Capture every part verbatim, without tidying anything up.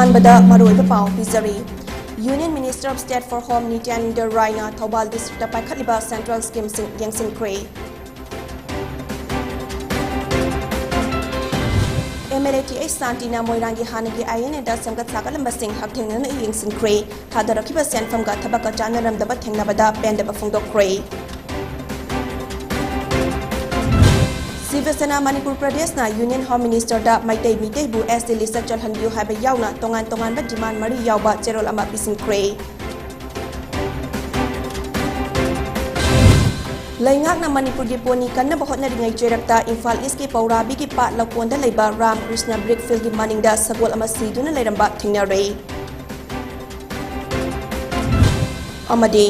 ꯑꯍꯥꯟꯕꯗ ꯃꯔꯨꯑꯣꯏꯕ ꯄꯥꯎ ꯄꯤꯖꯔꯤ꯫ Union Minister of State for Home Nityananda ꯔꯥꯏꯅ ꯊꯧꯕꯥꯜ districtꯇ ꯄꯥꯏꯈꯠꯂꯤꯕ central schemeꯁꯤꯡ ꯌꯦꯡꯁꯤꯟꯈ꯭ꯔꯦ꯫ MLA ꯇꯤ ꯑꯩꯆ ꯁꯥꯟꯇꯤꯅ ꯃꯣꯏꯔꯥꯡꯒꯤ ꯍꯥꯟꯅꯒꯤ INAꯗ ꯁꯦꯝꯒꯠ ꯁꯥꯒꯠꯂꯝꯕꯁꯤꯡ ꯍꯛꯊꯦꯡꯅꯅ ꯌꯦꯡꯁꯤꯟꯈ꯭ꯔꯦ꯫ ꯊꯥꯗꯔꯛꯈꯤꯕ ꯁꯦꯟꯐꯝꯒ ꯊꯕꯛꯀ ꯆꯥꯟꯅꯔꯝꯗꯕ ꯊꯦꯡꯅꯕꯗ ꯄꯦꯟꯗꯕ ꯐꯣꯡꯗꯣꯛꯈ꯭ꯔꯦ꯫ ꯁꯤꯕ ꯁꯦꯅꯥ Manipur ꯄ꯭ꯔꯗꯦꯁꯅ Union Home Ministerꯗ Meitei ꯃꯤꯇꯩꯕꯨ ST listꯇ ꯆꯜꯍꯟꯕꯤꯌꯨ ꯍꯥꯏꯕ ꯌꯥꯎꯅ ꯇꯣꯉꯥꯟ ꯇꯣꯉꯥꯟꯕ demand ꯃꯔꯤ ꯌꯥꯎꯕ ꯆꯦꯔꯣꯜ ꯑꯃ ꯄꯤꯁꯤꯟꯈ꯭ꯔꯦ꯫ ꯂꯩꯉꯥꯛꯅ ꯃꯅꯤꯄꯨꯔꯒꯤ ꯄꯣꯅꯤ ꯀꯟꯅꯕ ꯍꯣꯠꯅꯔꯤꯉꯩ ꯆꯩꯔꯛꯇ ꯏꯝꯐꯥꯜ ꯏꯁꯀꯤ ꯄꯧꯔꯥꯕꯤꯒꯤ ꯄꯥꯠ ꯂꯧꯀꯣꯟꯗ ꯂꯩꯕ ꯔꯥꯝ ꯀ꯭ꯔꯤꯁꯅ brick fieldꯀꯤ ꯃꯅꯤꯡꯗ ꯁꯒꯣꯜ ꯑꯃ ꯁꯤꯗꯨꯅ ꯂꯩꯔꯝꯕ ꯊꯦꯡꯅꯔꯦ꯫ ꯑꯃꯗꯤ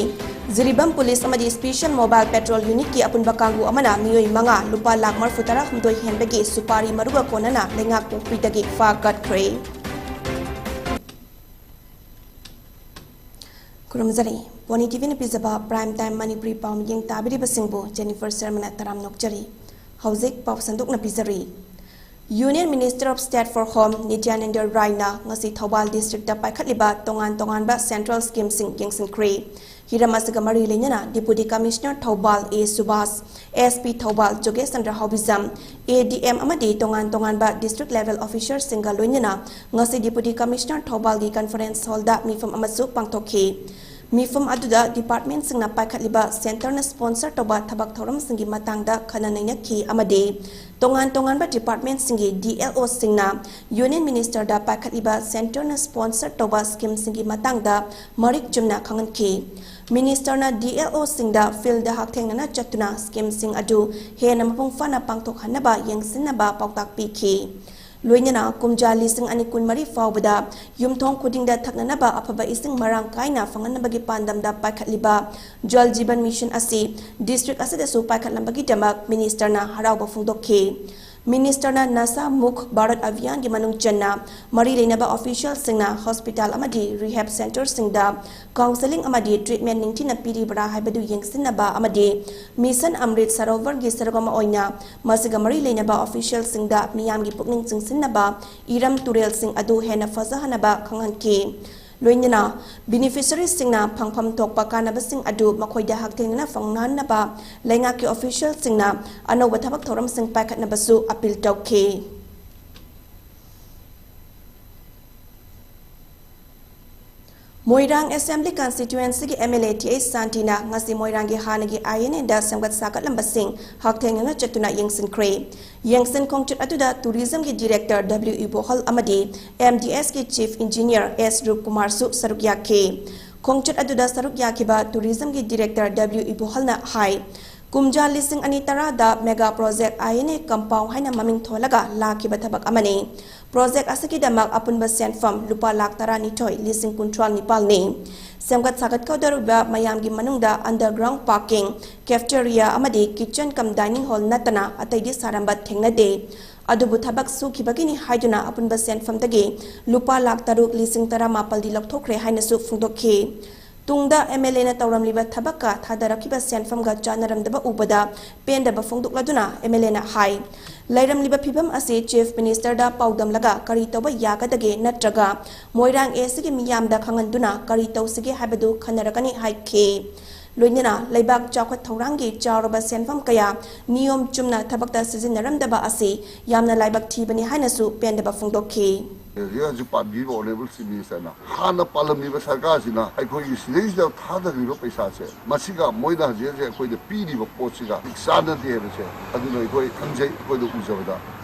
ꯖꯤꯔꯤꯕꯥꯝ ꯄꯨꯂꯤꯁ ꯑꯃꯗꯤ special mobile patrol unitꯀꯤ ꯑꯄꯨꯟꯕ ꯀꯥꯡꯕꯨ ꯑꯃꯅ ꯃꯤꯑꯣꯏ ꯃꯉꯥ ꯂꯨꯄꯥ ꯂꯥꯈ ꯃꯔꯤꯐꯨ ꯇꯔꯥ ꯍꯨꯝꯗꯣꯏ ꯍꯦꯟꯕꯒꯤ ꯁꯨꯄꯥꯔꯤ ꯃꯔꯨꯒ ꯀꯣꯟꯅꯅ ꯂꯩꯉꯥꯛꯄꯣꯛꯄꯤꯗꯒꯤ ꯐꯥꯀꯠꯈ꯭ꯔꯦ꯫ ꯈꯨꯔꯨꯝꯖꯔꯤ꯫ ꯄꯣꯅꯤ ꯇꯤꯚꯤꯅ ꯄꯤꯖꯕ Prime Time ꯃꯅꯤꯄꯨꯔꯤ ꯄꯥꯎ ꯃꯤꯠꯌꯦꯡ ꯇꯥꯕꯤꯔꯤꯕꯁꯤꯡꯕꯨ ꯖꯦꯅꯤꯐꯔ ꯁꯔꯃꯅ ꯇꯔꯥꯝꯅ ꯑꯣꯛꯆꯔꯤ꯫ ꯍꯧꯖꯤꯛ ꯄꯥꯎ ꯁꯟꯗꯣꯛꯅ ꯄꯤꯖꯔꯤ꯫ Union Minister of State for Home Nityananda ꯔꯥꯏꯅ ꯉꯁꯤ ꯊꯧꯕꯥꯜ districtꯇ ꯄꯥꯏꯈꯠꯂꯤꯕ ꯇꯣꯉꯥꯟ ꯇꯣꯉꯥꯟꯕ central schemeꯁꯤꯡ ꯌꯦꯡꯁꯤꯟꯈ꯭ꯔꯦ꯫ ꯍꯤꯔꯝ ꯑꯁꯤꯒ ꯃꯔꯤ ꯂꯩꯅꯅ Deputy Commissioner ꯊꯧꯕꯥꯜ ꯑꯦ ꯁꯨꯕꯥꯁ, SP ꯊꯧꯕꯥꯜ ꯖꯣꯒꯦꯁ ꯆꯟꯗ꯭ꯔ ꯍꯥꯎꯕꯤꯖꯝ, ADM ꯑꯃꯗꯤ ꯇꯣꯉꯥꯟ ꯇꯣꯉꯥꯟꯕ district level officerꯁꯤꯡꯒ ꯂꯣꯏꯅꯅ ꯉꯁꯤ Deputy Commissioner ꯊꯧꯕꯥꯜꯒꯤ conference hallꯗ ꯃꯤꯐꯝ ꯑꯃꯁꯨ ꯄꯥꯡꯊꯣꯛꯈꯤ꯫ ꯃꯤꯐꯝ ꯑꯗꯨꯗ departmentꯁꯤꯡꯅ ꯄꯥꯏꯈꯠꯂꯤꯕ centreꯅ sponsor ꯇꯧꯕ ꯊꯕꯛ ꯊꯧꯔꯝꯁꯤꯡꯒꯤ ꯃꯇꯥꯡꯗ ꯈꯟꯅ ꯅꯩꯅꯈꯤ ꯑꯃꯗꯤ ꯇꯣꯉꯥꯟ ꯇꯣꯉꯥꯟꯕ departmentꯁꯤꯡꯒꯤ DLOꯁꯤꯡꯅ Union Ministerꯗ ꯄꯥꯏꯈꯠꯂꯤꯕ centreꯅ sponsor ꯇꯧꯕ schemeꯁꯤꯡꯒꯤ ꯃꯇꯥꯡꯗ ꯃꯔꯤꯛ ꯆꯨꯝꯅ ꯈꯪꯍꯟꯈꯤ꯫ Ministerꯅ DLOꯁꯤꯡꯗ fieldꯗ ꯍꯛꯊꯦꯡꯅꯅ ꯆꯠꯇꯨꯅ schemeꯁꯤꯡ ꯑꯗꯨ ꯍꯦꯟꯅ ꯃꯄꯨꯡ ꯐꯥꯅ ꯄꯥꯡꯊꯣꯛꯍꯟꯅꯕ ꯌꯦꯡꯁꯤꯟꯅꯕ ꯄꯥꯎꯇꯥꯛ ꯄꯤꯈꯤ꯫ ꯂꯣꯏꯅꯅ ꯀꯨꯝꯖꯥ ꯂꯤꯁꯤꯡ ꯑꯅꯤ ꯀꯨꯟꯃꯔꯤ ꯐꯥꯎꯕꯗ ꯌꯨꯝꯊꯣꯡ ꯈꯨꯗꯤꯡꯗ ꯊꯛꯅꯅꯕ ꯑꯐꯕ ꯏꯁꯤꯡ ꯃꯔꯥꯡ ꯀꯥꯏꯅ ꯐꯪꯍꯟꯅꯕꯒꯤ ꯄꯥꯟꯗꯝꯗ ꯄꯥꯏꯈꯠꯂꯤꯕ Jal Jeevan Mission ꯑꯁꯤ district ꯑꯁꯤꯗꯁꯨ ꯄꯥꯏꯈꯠꯂꯝꯕꯒꯤꯗꯃꯛ Ministerꯅ ꯍꯔꯥꯎꯕ ꯐꯣꯡꯗꯣꯛꯈꯤ꯫ ꯃꯤꯅꯤꯁꯇꯔꯅ ꯅꯁꯥ ꯃꯨꯛ ꯚꯥꯔꯠ ꯑꯚꯤꯌꯥꯟꯒꯤ ꯃꯅꯨꯡ ꯆꯟꯅ ꯃꯔꯤ ꯂꯩꯅꯕ ꯑꯣꯐꯤꯁꯤꯌꯦꯜꯁꯤꯡꯅ ꯍꯣꯁꯄꯤꯇꯥꯜ ꯑꯃꯗꯤ ꯔꯤꯍꯦꯕ ꯁꯦꯟꯇꯔꯁꯤꯡꯗ ꯀꯥꯎꯟꯁꯦꯂꯤꯡ ꯑꯃꯗꯤ ꯇ꯭ꯔꯤꯠꯃꯦꯟ ꯅꯤꯡꯊꯤꯅ ꯄꯤꯔꯤꯕ꯭ꯔꯥ ꯍꯥꯏꯕꯗꯨ ꯌꯦꯡꯁꯤꯟꯅꯕ ꯑꯃꯗꯤ ꯃꯤꯁꯟ ꯑꯃ꯭ꯔꯤꯠ ꯁꯔꯣꯚꯔꯒꯤ ꯁꯔꯨꯛ ꯑꯃ ꯑꯣꯏꯅ ꯃꯁꯤꯒ ꯃꯔꯤ ꯂꯩꯅꯕ ꯑꯣꯐꯤꯁꯤꯌꯦꯜꯁꯤꯡꯗ ꯃꯤꯌꯥꯝꯒꯤ ꯄꯨꯛꯅꯤꯡ ꯆꯤꯡꯁꯤꯟꯅꯕ ꯏꯔꯝ ꯇꯨꯔꯦꯜꯁꯤꯡ ꯑꯗꯨ ꯍꯦꯟꯅ ꯐꯖꯍꯟꯅꯕ ꯈꯪꯍꯟꯈꯤ꯫ ꯂꯣꯏꯅꯅ ꯕꯦꯅꯤꯐꯤꯁꯔꯤꯁꯤꯡꯅ ꯐꯪꯐꯝ ꯊꯣꯛꯄ ꯀꯥꯟꯅꯕꯁꯤꯡ ꯑꯗꯨ ꯃꯈꯣꯏꯗ ꯍꯛꯊꯦꯡꯅꯅ ꯐꯪꯍꯟꯅꯕ ꯂꯩꯉꯥꯛꯀꯤ ꯑꯣꯐꯤꯁꯤꯌꯦꯜꯁꯤꯡꯅ ꯑꯅꯧꯕ ꯊꯕꯛ ꯊꯧꯔꯝꯁꯤꯡ ꯄꯥꯏꯈꯠꯅꯕꯁꯨ ꯑꯄꯤꯜ ꯇꯧꯈꯤ꯫ ꯃꯣꯏꯔꯥꯡ ꯑꯦꯁꯦꯝꯕ꯭ꯂꯤ ꯀꯟꯁꯇꯤꯇ꯭ꯌꯨꯑꯦꯟꯁꯤꯒꯤ M L A T H ꯁꯥꯟꯇꯤꯅ ꯉꯁꯤ ꯃꯣꯏꯔꯥꯡꯒꯤ ꯍꯥꯟꯅꯒꯤ ꯑꯥꯏ ꯑꯦꯟ ꯑꯦꯗ ꯁꯦꯝꯒꯠ ꯁꯥꯒꯠꯂꯝꯕꯁꯤꯡ ꯍꯛꯊꯦꯡꯅꯅ ꯆꯠꯇꯨꯅ ꯌꯦꯡꯁꯤꯟꯈ꯭ꯔꯦ꯫ ꯌꯦꯡꯁꯤꯟ ꯈꯣꯡꯆꯠ ꯑꯗꯨꯗ ꯇꯨꯔꯤꯖꯝꯒꯤ ꯗꯤꯔꯦꯛꯇꯔ ꯗꯕ꯭ꯂꯤꯎ ꯏꯕꯣꯍꯜ ꯑꯃꯗꯤ ꯑꯦꯝ ꯗꯤ ꯑꯦꯁꯀꯤ ꯆꯤꯐ ꯏꯟꯖꯤꯅꯤꯌꯔ ꯑꯦꯁ ꯔꯨꯞꯀꯨꯃꯥꯔꯁꯨ ꯁꯔꯨꯛ ꯌꯥꯈꯤ꯫ ꯈꯣꯡꯆꯠ ꯑꯗꯨꯗ ꯁꯔꯨꯛ ꯌꯥꯈꯤꯕ ꯇꯨꯔꯤꯖꯝꯒꯤ ꯗꯤꯔꯦꯛꯇꯔ ꯗꯕ꯭ꯂꯤꯎ ꯏꯕꯣꯍꯜꯅ ꯍꯥꯏ, ꯀꯨꯝꯖꯥ ꯂꯤꯁꯤꯡ ꯑꯅꯤ ꯇꯔꯥꯗ mega project I N A compound ꯍꯥꯏꯅ ꯃꯃꯤꯡ ꯊꯣꯜꯂꯒ ꯂꯥꯛꯈꯤꯕ ꯊꯕꯛ ꯑꯃꯅꯤ꯫ ꯄ꯭ꯔꯣꯖꯦꯛ ꯑꯁꯤꯒꯤꯗꯃꯛ ꯑꯄꯨꯟꯕ ꯁꯦꯟꯐꯝ ꯂꯨꯄꯥ ꯂꯥꯈ ꯇꯔꯥꯅꯤꯊꯣꯏ ꯂꯤꯁꯤꯡ ꯀꯨꯟꯊ꯭ꯔꯥ ꯅꯤꯄꯥꯜꯅꯤ꯫ ꯁꯦꯝꯒꯠ ꯁꯥꯒꯠꯀꯗꯧꯔꯤꯕ ꯃꯌꯥꯝꯒꯤ ꯃꯅꯨꯡꯗ ꯑꯟꯗꯔꯒ꯭ꯔꯥꯎꯟ ꯄꯥꯔꯀꯤꯡ, ꯀꯦꯐꯦꯇꯦꯔꯤꯌꯥ ꯑꯃꯗꯤ ꯀꯤꯆꯟ ꯀꯝ ꯗꯥꯏꯅꯤꯡ ꯍꯣꯜ ꯅꯠꯇꯅ ꯑꯇꯩꯗꯤ ꯁꯥꯔꯝꯕ ꯊꯦꯡꯅꯗꯦ꯫ ꯑꯗꯨꯕꯨ ꯊꯕꯛ ꯁꯨꯈꯤꯕꯒꯤꯅꯤ ꯍꯥꯏꯗꯨꯅ ꯑꯄꯨꯟꯕ ꯁꯦꯟꯐꯝꯗꯒꯤ ꯂꯨꯄꯥ ꯂꯥꯈ ꯇꯔꯨꯛ ꯂꯤꯁꯤꯡ ꯇꯔꯥꯃꯥꯄꯜꯗꯤ ꯂꯧꯊꯣꯛꯈ꯭ꯔꯦ ꯍꯥꯏꯅꯁꯨ ꯐꯣꯡꯗꯣꯛꯈꯤ꯫ ꯇꯨꯡꯗ ꯑꯦꯝ ꯑꯦꯜ ꯑꯦꯅ ꯇꯧꯔꯝꯂꯤꯕ ꯊꯕꯛꯀ ꯊꯥꯗꯔꯛꯈꯤꯕ ꯁꯦꯟꯐꯝꯒ ꯆꯥꯟꯅꯔꯝꯗꯕ ꯎꯕꯗ ꯄꯦꯟꯗꯕ ꯐꯣꯡꯗꯣꯛꯂꯗꯨꯅ ꯑꯦꯝ ꯑꯦꯜ ꯑꯦꯅ ꯍꯥꯏ, ꯂꯩꯔꯝꯂꯤꯕ ꯐꯤꯕꯝ ꯑꯁꯤ ꯆꯤꯐ ꯃꯤꯅꯤꯁꯇꯔꯗ ꯄꯥꯎꯗꯝꯂꯒ ꯀꯔꯤ ꯇꯧꯕ ꯌꯥꯒꯗꯒꯦ ꯅꯠꯇ꯭ꯔꯒ ꯃꯣꯏꯔꯥꯡ ꯑꯦꯁꯤꯒꯤ ꯃꯤꯌꯥꯝꯗ ꯈꯪꯍꯟꯗꯨꯅ ꯀꯔꯤ ꯇꯧꯁꯤꯒꯦ ꯍꯥꯏꯕꯗꯨ ꯈꯟꯅꯔꯛꯀꯅꯤ ꯍꯥꯏꯈꯤ꯫ ꯂꯣꯏꯅꯅ ꯂꯩꯕꯥꯛ ꯆꯥꯎꯈꯠ ꯊꯧꯔꯥꯡꯒꯤ ꯆꯥꯎꯔꯕ ꯁꯦꯟꯐꯝ ꯀꯌꯥ ꯅꯤꯌꯣꯝ ꯆꯨꯝꯅ ꯊꯕꯛꯇ ꯁꯤꯖꯤꯟꯅꯔꯝꯗꯕ ꯑꯁꯤ ꯌꯥꯝꯅ ꯂꯥꯏꯕꯛ ꯊꯤꯕꯅꯤ ꯍꯥꯏꯅꯁꯨ ꯄꯦꯟꯗꯕ ꯐꯣꯡꯗꯣꯛꯈꯤ꯫ ꯍꯧꯖꯤꯛ ꯍꯧꯖꯤꯛ ꯄꯥꯟꯕꯤꯔꯤꯕ ꯑꯣꯅꯔꯦꯕꯜ ꯆꯤꯐ ꯃꯤꯅꯤꯁꯇꯔꯅ ꯍꯥꯟꯅ ꯄꯥꯜꯂꯝꯃꯤꯕ ꯁꯔꯀꯥꯔꯁꯤꯅ ꯑꯩꯈꯣꯏꯒꯤ ꯁꯤꯗꯩꯁꯤꯗ ꯊꯥꯗꯈ꯭ꯔꯤꯕ ꯄꯩꯁꯥꯁꯦ, ꯃꯁꯤꯒ ꯃꯣꯏꯅ ꯍꯧꯖꯤꯛ ꯍꯧꯖꯤꯛ ꯑꯩꯈꯣꯏꯗ ꯄꯤꯔꯤꯕ ꯄꯣꯠꯁꯤꯒ ꯆꯥꯟꯅꯗꯦ ꯍꯥꯏꯕꯁꯦ, ꯑꯗꯨꯅ ꯑꯩꯈꯣꯏ ꯈꯪꯖꯩ꯫ ꯑꯩꯈꯣꯏꯗ ꯎꯖꯕꯗ,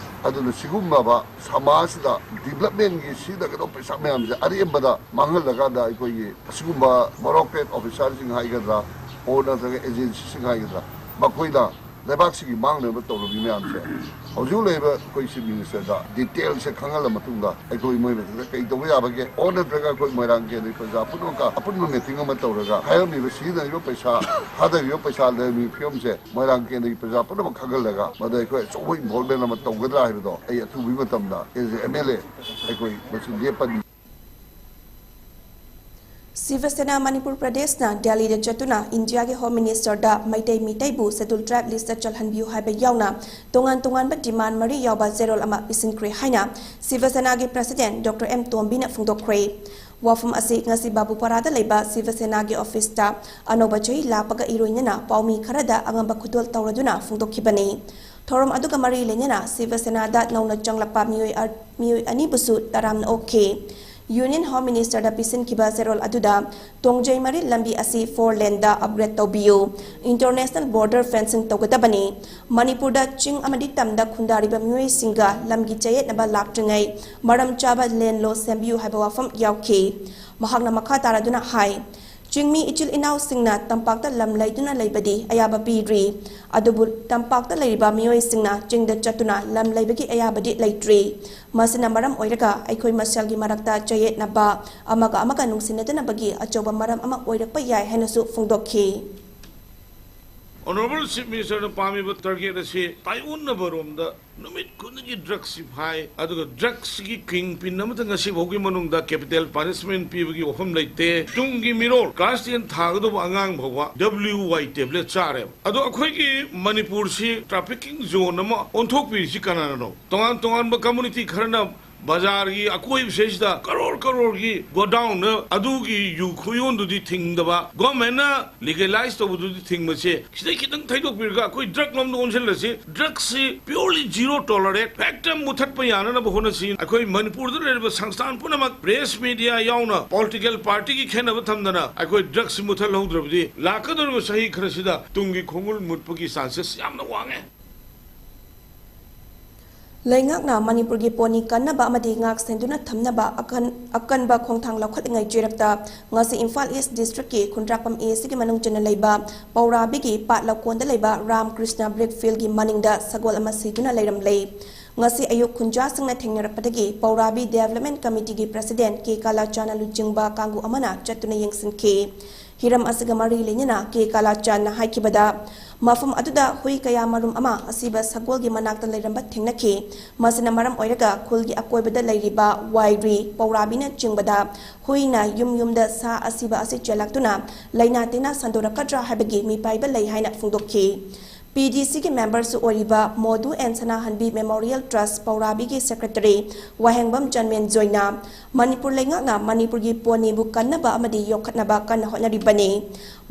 ꯑꯗꯨꯅ ꯁꯤꯒꯨꯝꯂꯕ ꯁꯃꯥꯖꯁꯤꯗ ꯗꯤꯕꯂꯞꯃꯦꯟꯒꯤ ꯁꯤꯖꯤꯟꯅꯒꯗꯧꯕ ꯄꯩꯁꯥ ꯃꯌꯥꯝꯁꯦ ꯑꯔꯦꯝꯕꯗ ꯃꯥꯡꯍꯜꯂꯀꯥꯟꯗ ꯑꯩꯈꯣꯏꯒꯤ ꯑꯁꯤꯒꯨꯝꯕ ꯕ꯭ꯌꯨꯔꯣꯀ꯭ꯔꯦꯠ ꯑꯣꯐꯤꯁꯥꯔꯁꯤꯡ ꯍꯥꯏꯒꯗ꯭ꯔꯥ, ꯑꯣꯔ ꯅꯠꯇ꯭ꯔꯒ ꯑꯦꯖꯦꯟꯁꯤꯁꯤꯡ ꯍꯥꯏꯒꯗ꯭ꯔꯥ, ꯃꯈꯣꯏꯅ ꯂꯩꯕꯥꯛꯁꯤꯒꯤ ꯃꯥꯡꯅꯕ ꯇꯧꯔꯕꯤ ꯃꯌꯥꯝꯁꯦ ꯍꯧꯖꯤꯛ ꯂꯩꯔꯤꯕ ꯑꯩꯈꯣꯏ ꯆꯤꯐ ꯃꯤꯅꯤꯁꯇꯔꯗ ꯗꯤꯇꯦꯜꯁꯦ ꯈꯪꯍꯜꯂ ꯃꯇꯨꯡꯗ ꯑꯩꯈꯣꯏ ꯃꯣꯏ ꯃꯊꯛꯇ ꯀꯩ ꯇꯧꯕ ꯌꯥꯕꯒꯦ, ꯑꯣꯔ ꯅꯠꯇ꯭ꯔꯒ ꯑꯩꯈꯣꯏ ꯃꯣꯏꯔꯥꯡ ꯀꯦꯟꯗ꯭ꯔꯒꯤ ꯄ꯭ꯔꯖꯥ ꯄꯨꯝꯅꯃꯛꯀ ꯑꯄꯨꯟꯕ ꯃꯤꯇꯤꯡ ꯑꯃ ꯇꯧꯔꯒ ꯍꯥꯏꯔꯝꯃꯤꯕ ꯁꯤꯖꯤꯟꯅꯔꯤꯕ ꯄꯩꯁꯥ, ꯊꯥꯗꯔꯤꯕ ꯄꯩꯁꯥ, ꯂꯩꯔꯝꯃꯤꯕ ꯐꯤꯕꯝꯁꯦ ꯃꯣꯏꯔꯥꯡ ꯀꯦꯟꯗ꯭ꯔꯒꯤ ꯄ꯭ꯔꯖꯥ ꯄꯨꯝꯅꯃꯛ ꯈꯪꯍꯜꯂꯒ ꯃꯗ ꯑꯩꯈꯣꯏ ꯑꯆꯧꯕ ꯏꯟꯚꯣꯜꯚꯃꯦꯟ ꯑꯃ ꯇꯧꯒꯗ꯭ꯔꯥ ꯍꯥꯏꯕꯗꯣ ꯑꯩ ꯑꯊꯨꯕꯒꯤ ꯃꯇꯝꯗ ꯑꯦꯖ ꯑꯦ ꯑꯦꯝ ꯑꯦꯜ ꯑꯦ ꯑꯩꯈꯣꯏ ꯃꯁꯤ ꯂꯦꯞꯄꯅꯤ꯫ ꯁꯤꯕ ꯁꯦꯅꯥ ꯃꯅꯤꯄꯨꯔ ꯄ꯭ꯔꯗꯦꯁꯅ ꯗꯦꯜꯂꯤꯗ ꯆꯠꯇꯨꯅ ꯏꯟꯗꯤꯌꯥꯒꯤ ꯍꯣꯝ ꯃꯤꯅꯤꯁꯇꯔꯗ ꯃꯩꯇꯩ ꯃꯤꯇꯩꯕꯨ ꯁꯦꯗꯨꯜ ꯇ꯭ꯔꯥꯏꯕ ꯂꯤꯁꯇ ꯆꯜꯍꯟꯕꯤꯌꯨ ꯍꯥꯏꯕ ꯌꯥꯎꯅ ꯇꯣꯉꯥꯟ ꯇꯣꯉꯥꯟꯕ ꯗꯤꯃꯥꯟ ꯃꯔꯤ ꯌꯥꯎꯕ ꯆꯦꯔꯣꯜ ꯑꯃ ꯄꯤꯁꯤꯟꯈ꯭ꯔꯦ ꯍꯥꯏꯅ ꯁꯤꯕ ꯁꯦꯅꯥꯒꯤ ꯄ꯭ꯔꯁꯤꯗꯦꯟ ꯗꯣꯛꯇꯔ ꯑꯦꯝ ꯇꯣꯝꯕꯤꯅ ꯐꯣꯡꯗꯣꯛꯈ꯭ꯔꯦ꯫ ꯋꯥꯐꯝ ꯑꯁꯤ ꯉꯁꯤ ꯕꯥꯕꯨꯄꯥꯔꯥꯗ ꯂꯩꯕ ꯁꯤꯕ ꯁꯦꯅꯥꯒꯤ ꯑꯣꯐꯤꯁꯇ ꯑꯅꯧꯕ ꯆꯍꯤ ꯂꯥꯛꯄꯒ ꯏꯔꯣꯏꯅꯅ ꯄꯥꯎꯃꯤ ꯈꯔꯗ ꯑꯉꯝꯕ ꯈꯨꯗꯣꯜ ꯇꯧꯔꯗꯨꯅ ꯐꯣꯡꯗꯣꯛꯈꯤꯕꯅꯤ꯫ ꯊꯧꯔꯝ ꯑꯗꯨꯒ ꯃꯔꯤ ꯂꯩꯅꯅ ꯁꯤꯕ ꯁꯦꯅꯥꯗ ꯅꯧꯅ ꯆꯪꯂꯛꯄ ꯃꯤꯑꯣꯏ ꯑ-, ꯃꯤꯑꯣꯏ ꯑꯅꯤꯕꯨꯁꯨ ꯇꯔꯥꯝꯅ ꯑꯣꯛꯈꯤ꯫ ꯌꯨꯅꯤꯌꯟ ꯍꯣꯝ ꯃꯤꯅꯤꯁꯇꯔꯗ ꯄꯤꯁꯤꯟꯈꯤꯕ ꯆꯦꯔꯣꯜ ꯑꯗꯨꯗ ꯇꯣꯡꯖꯩ ꯃꯔꯤꯜ ꯂꯝꯕꯤ ꯑꯁꯤ ꯐꯣꯔ ꯂꯦꯟꯗ ꯑꯞꯒ꯭ꯔꯦꯗ ꯇꯧꯕꯤꯌꯨ, ꯏꯟꯇꯔꯅꯦꯁꯅꯦꯜ ꯕꯣꯔꯗꯔ ꯐꯦꯟꯁꯤꯡ ꯇꯧꯒꯗꯕꯅꯤ, ꯃꯅꯤꯄꯨꯔꯗ ꯆꯤꯡ ꯑꯃꯗꯤ ꯇꯝꯗ ꯈꯨꯟꯗꯥꯔꯤꯕ ꯃꯤꯑꯣꯏꯁꯤꯡꯒ ꯂꯝꯒꯤ ꯆꯌꯦꯠꯅꯕ ꯂꯥꯛꯇ꯭ꯔꯤꯉꯩ ꯃꯔꯝ ꯆꯥꯕ ꯂꯦꯟ ꯂꯣ ꯁꯦꯝꯕꯤꯌꯨ ꯍꯥꯏꯕ ꯋꯥꯐꯝ ꯌꯥꯎꯈꯤ꯫ ꯃꯍꯥꯛꯅ ꯃꯈꯥ ꯇꯥꯔꯗꯨꯅ ꯍꯥꯏ, ꯆꯤꯡꯃꯤ ꯏꯆꯤꯜ ꯏꯅꯥꯎꯁꯤꯡꯅ ꯇꯝꯄꯥꯛꯇ ꯂꯝ ꯂꯩꯗꯨꯅ ꯂꯩꯕꯗꯤ ꯑꯌꯥꯕ ꯄꯤꯔꯤ, ꯑꯗꯨꯕꯨ ꯇꯝꯄꯥꯛꯇ ꯂꯩꯔꯤꯕ ꯃꯤꯑꯣꯏꯁꯤꯡꯅ ꯆꯤꯡꯗ ꯆꯠꯇꯨꯅ ꯂꯝ ꯂꯩꯕꯒꯤ ꯑꯌꯥꯕꯗꯤ ꯂꯩꯇ꯭ꯔꯤ꯫ ꯃꯁꯤꯅ ꯃꯔꯝ ꯑꯣꯏꯔꯒ ꯑꯩꯈꯣꯏ ꯃꯁꯦꯜꯒꯤ ꯃꯔꯛꯇ ꯆꯌꯦꯠꯅꯕ, ꯑꯃꯒ ꯑꯃꯒ ꯅꯨꯡꯁꯤꯅꯗꯅꯕꯒꯤ ꯑꯆꯧꯕ ꯃꯔꯝ ꯑꯃ ꯑꯣꯏꯔꯛꯄ ꯌꯥꯏ ꯍꯥꯏꯅꯁꯨ ꯐꯣꯡꯗꯣꯛꯈꯤ꯫ Honourable Chief Minister ꯅ ꯄꯥꯝꯃꯤꯕ target ꯑꯁꯤ ꯇꯥꯏꯑꯣꯟꯅꯕ ꯔꯣꯝꯗ ꯅꯨꯃꯤꯠ ꯈꯨꯗꯤꯡꯒꯤ drug ꯁꯤ ꯐꯥꯏ, ꯑꯗꯨꯒ drug ꯁꯤꯒꯤ kingpin ꯑꯃꯇ ꯉꯁꯤ ꯐꯥꯎꯒꯤ ꯃꯅꯨꯡꯗ capital punishment ꯄꯤꯕꯒꯤ ꯋꯥꯐꯝ ꯂꯩꯇꯦ꯫ ꯇꯨꯡꯒꯤ ꯃꯤꯔꯣꯜ class ten ꯊꯥꯒꯗꯧꯕ ꯑꯉꯥꯡ ꯐꯥꯎꯕ W Y tablet ꯆꯥꯔꯦꯕ꯫ ꯑꯗꯣ ꯑꯩꯈꯣꯏꯒꯤ ꯃꯅꯤꯄꯨꯔꯁꯤ trafficking zone ꯑꯃ ꯑꯣꯟꯊꯣꯛꯄꯤꯔꯤꯁꯤ ꯀꯅꯥꯅꯅꯣ? ꯇꯣꯉꯥꯟ ꯇꯣꯉꯥꯟꯕ community ꯈꯔꯅ ꯕꯖꯥꯔꯒꯤ ꯑꯀꯣꯏꯕꯁꯤꯗꯩꯁꯤꯗ ꯀꯔꯣꯔ ꯀꯔꯣꯔꯒꯤ godown ꯅ ꯑꯗꯨꯒꯤ ꯌꯨ ꯈꯨꯌꯣꯟꯗꯨꯗꯤ ꯊꯤꯡꯗꯕ, government ꯅ legalize ꯇꯧꯕꯗꯨꯗꯤ ꯊꯤꯡꯕꯁꯦ, ꯁꯤꯗꯩ ꯈꯤꯇꯪ ꯊꯩꯗꯣꯛꯄꯤꯔꯒ ꯑꯩꯈꯣꯏ drug ꯂꯣꯝꯗ ꯑꯣꯟꯁꯤꯜꯂꯁꯤ꯫ Drug ꯁꯤ purely zero tolerate, ꯍꯦꯛꯇ ꯃꯨꯊꯠꯄ ꯌꯥꯅꯅꯕ ꯍꯣꯠꯅꯁꯤ꯫ ꯑꯩꯈꯣꯏ ꯃꯅꯤꯄꯨꯔꯗ ꯂꯩꯔꯤꯕ ꯁꯪꯁꯊꯥꯟ ꯄꯨꯝꯅꯃꯛ, press media ꯌꯥꯎꯅ, political party ꯒꯤ ꯈꯦꯠꯅꯕ ꯊꯝꯗꯅ, ꯑꯩꯈꯣꯏ drug ꯁꯤ ꯃꯨꯊꯠꯍꯧꯗ꯭ꯔꯕꯗꯤ ꯂꯥꯛꯀꯗꯧꯔꯤꯕ ꯆꯍꯤ ꯈꯔꯁꯤꯗ ꯇꯨꯡꯒꯤ ꯈꯣꯡꯒꯨꯜ ꯃꯨꯠꯄꯒꯤ chances ꯌꯥꯝꯅ ꯋꯥꯡꯉꯦ꯫ ꯂꯩꯉꯥꯛꯅ ꯃꯅꯤꯄꯨꯔꯒꯤ ꯄꯣꯅꯤ ꯀꯟꯅꯕ ꯑꯃꯗꯤ ꯉꯥꯛ ꯁꯦꯟꯗꯨꯅ ꯊꯝꯅꯕ ꯑꯀꯟ-, ꯑꯀꯟꯕ ꯈꯣꯡꯊꯥꯡ ꯂꯧꯈꯠꯂꯤꯉꯩ ꯆꯩꯔꯛꯇ ꯉꯁꯤ ꯏꯝꯐꯥꯜ ꯏꯁ ꯗꯤꯁꯇ꯭ꯔꯤꯛꯀꯤ ꯈꯨꯟꯗ꯭ꯔꯥꯛꯄꯝ ꯑꯦ ꯁꯤꯒꯤ ꯃꯅꯨꯡ ꯆꯟꯅ ꯂꯩꯕ ꯄꯧꯔꯥꯕꯤꯒꯤ ꯄꯥꯠ ꯂꯧꯀꯣꯟꯗ ꯂꯩꯕ ꯔꯥꯝ ꯀ꯭ꯔꯤꯁꯅ ꯕ꯭ꯔꯤꯛ ꯐꯤꯜꯒꯤ ꯃꯅꯤꯡꯗ ꯁꯒꯣꯜ ꯑꯃ ꯁꯤꯗꯨꯅ ꯂꯩꯔꯝꯂꯦ꯫ ꯉꯁꯤ ꯑꯌꯨꯛ ꯈꯨꯟꯖꯥꯁꯤꯡꯅ ꯊꯦꯡꯅꯔꯛꯄꯗꯒꯤ ꯄꯧꯔꯥꯕꯤ ꯗꯦꯕꯂꯞꯃꯦꯟ ꯀꯃꯤꯇꯤꯒꯤ ꯄ꯭ꯔꯁꯤꯗꯦꯟ ꯀꯦ ꯀꯥꯂꯥꯆꯥꯅ ꯂꯨꯆꯤꯡꯕ ꯀꯥꯡꯕꯨ ꯑꯃꯅ ꯆꯠꯇꯨꯅ ꯌꯦꯡꯁꯤꯟꯈꯤ꯫ ꯍꯤꯔꯝ ꯑꯁꯤꯒ ꯃꯔꯤ ꯂꯩꯅꯅ ꯀꯦ ꯀꯥꯂꯥꯆꯥꯟꯅ ꯍꯥꯏꯈꯤꯕꯗ, ꯃꯐꯝ ꯑꯗꯨꯗ ꯍꯨꯏ ꯀꯌꯥ ꯃꯔꯨꯝ ꯑꯃ ꯑꯁꯤꯕ ꯁꯒꯣꯜꯒꯤ ꯃꯅꯥꯛꯇ ꯂꯩꯔꯝꯕ ꯊꯦꯡꯅꯈꯤ꯫ ꯃꯁꯤꯅ ꯃꯔꯝ ꯑꯣꯏꯔꯒ ꯈꯨꯜꯒꯤ ꯑꯀꯣꯏꯕꯗ ꯂꯩꯔꯤꯕ ꯋꯥꯏꯔꯤ, ꯄꯧꯔꯥꯕꯤꯅ ꯆꯤꯡꯕꯗ ꯍꯨꯏꯅ ꯌꯨꯝ ꯌꯨꯝꯗ ꯁꯥ ꯑꯁꯤꯕ ꯑꯁꯤ ꯆꯦꯜꯂꯛꯇꯨꯅ ꯂꯥꯏꯅꯥ ꯇꯤꯟꯅꯥ ꯁꯟꯗꯣꯔꯛꯀꯗ꯭ꯔꯥ ꯍꯥꯏꯕꯒꯤ ꯃꯤꯄꯥꯏꯕ ꯂꯩ ꯍꯥꯏꯅ ꯐꯣꯡꯗꯣꯛꯈꯤ꯫ ꯄꯤ ꯗꯤ ꯁꯤꯒꯤ ꯃꯦꯝꯕꯔꯁꯨ ꯑꯣꯏꯔꯤꯕ ꯃꯣꯗꯨ ꯑꯦꯟ ꯁꯅꯥꯍꯟꯕꯤ ꯃꯦꯃꯣꯔꯤꯌꯦꯜ ꯇ꯭ꯔꯁ ꯄꯧꯔꯥꯕꯤꯒꯤ ꯁꯦꯀ꯭ꯔꯦꯇꯔꯤ ꯋꯥꯍꯦꯡꯕꯝ ꯆꯟꯃꯦꯟ ꯖꯣꯏꯅ, ꯃꯅꯤꯄꯨꯔ ꯂꯩꯉꯥꯛꯅ ꯃꯅꯤꯄꯨꯔꯒꯤ ꯄꯣꯅꯤꯕꯨ ꯀꯟꯅꯕ ꯑꯃꯗꯤ ꯌꯣꯛꯈꯠꯅꯕ ꯀꯟꯅ ꯍꯣꯠꯅꯔꯤꯕꯅꯤ꯫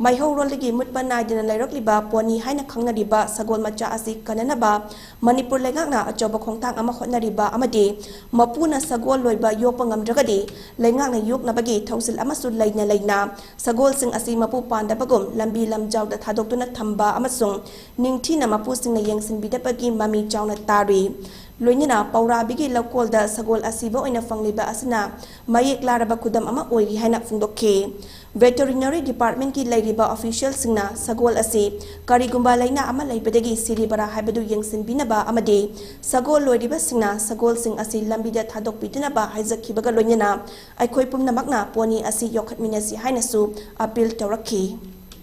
ꯃꯩꯍꯧꯔꯣꯜꯗꯒꯤ ꯃꯨꯠꯄ ꯅꯥꯏꯗꯅ ꯂꯩꯔꯛꯂꯤꯕ ꯄꯣꯅꯤ ꯍꯥꯏꯅ ꯈꯪꯅꯔꯤꯕ ꯁꯒꯣꯜ ꯃꯆꯥ ꯑꯁꯤ ꯀꯟꯅꯅꯕ ꯃꯅꯤꯄꯨꯔ ꯂꯩꯉꯥꯛꯅ ꯑꯆꯧꯕ ꯈꯣꯡꯊꯥꯡ ꯑꯃ ꯍꯣꯠꯅꯔꯤꯕ ꯑꯃꯗꯤ ꯃꯄꯨꯅ ꯁꯒꯣꯜ ꯂꯣꯏꯕ ꯌꯣꯛꯄ ꯉꯝꯗ꯭ꯔꯒꯗꯤ ꯂꯩꯉꯥꯛꯅ ꯌꯣꯛꯅꯕꯒꯤ ꯊꯧꯁꯤꯜ ꯑꯃꯁꯨ ꯂꯩꯅ ꯂꯩꯅ ꯁꯒꯣꯜꯁꯤꯡ ꯑꯁꯤ ꯃꯄꯨ ꯄꯥꯟꯗꯕꯒꯨꯝ ꯂꯝꯕꯤ ꯂꯝꯖꯥꯎꯗ ꯊꯥꯗꯣꯛꯇꯨꯅ ꯊꯝꯕ ꯑꯃꯁꯨꯡ ꯅꯤꯡꯊꯤꯅ ꯃꯄꯨꯁꯤꯡꯅ ꯌꯦꯡꯁꯤꯟꯕꯤꯗꯕꯒꯤ ꯃꯃꯤ ꯆꯥꯎꯅ ꯇꯥꯔꯤ꯫ ꯂꯣꯏꯅꯅ ꯄꯧꯔꯥꯕꯤꯒꯤ ꯂꯧꯀꯣꯜꯗ ꯁꯒꯣꯜ ꯑꯁꯤꯕ ꯑꯣꯏꯅ ꯐꯪꯂꯤꯕ ꯑꯁꯤꯅ ꯃꯌꯦꯛ ꯂꯥꯔꯕ ꯈꯨꯗꯝ ꯑꯃ ꯑꯣꯏꯔꯤ ꯍꯥꯏꯅ ꯐꯣꯡꯗꯣꯛꯈꯤ꯫ ꯚꯦꯇꯦꯔꯤꯅꯔꯤ ꯗꯤꯄꯥꯔꯠꯃꯦꯟꯠꯀꯤ ꯂꯩꯔꯤꯕ ꯑꯣꯐꯤꯁꯤꯌꯦꯜꯁꯤꯡꯅ ꯁꯒꯣꯜ ꯑꯁꯤ ꯀꯔꯤꯒꯨꯝꯕ ꯂꯥꯏꯅꯥ ꯑꯃ ꯂꯩꯕꯗꯒꯤ ꯁꯤꯔꯤꯕꯔꯥ ꯍꯥꯏꯕꯗꯨ ꯌꯦꯡꯁꯤꯟꯕꯤꯅꯕ ꯑꯃꯗꯤ ꯁꯒꯣꯜ ꯂꯣꯏꯔꯤꯕꯁꯤꯡꯅ ꯁꯒꯣꯜꯁꯤꯡ ꯑꯁꯤ ꯂꯝꯕꯤꯗ ꯊꯥꯗꯣꯛꯄꯤꯗꯅꯕ ꯍꯥꯏꯖꯈꯤꯕꯒ ꯂꯣꯏꯅꯅ ꯑꯩꯈꯣꯏ ꯄꯨꯝꯅꯃꯛꯅ ꯄꯣꯅꯤ ꯑꯁꯤ ꯌꯣꯛꯈꯠꯃꯤꯟꯅꯁꯤ ꯍꯥꯏꯅꯁꯨ ꯑꯄꯤꯜ ꯇꯧꯔꯛꯈꯤ꯫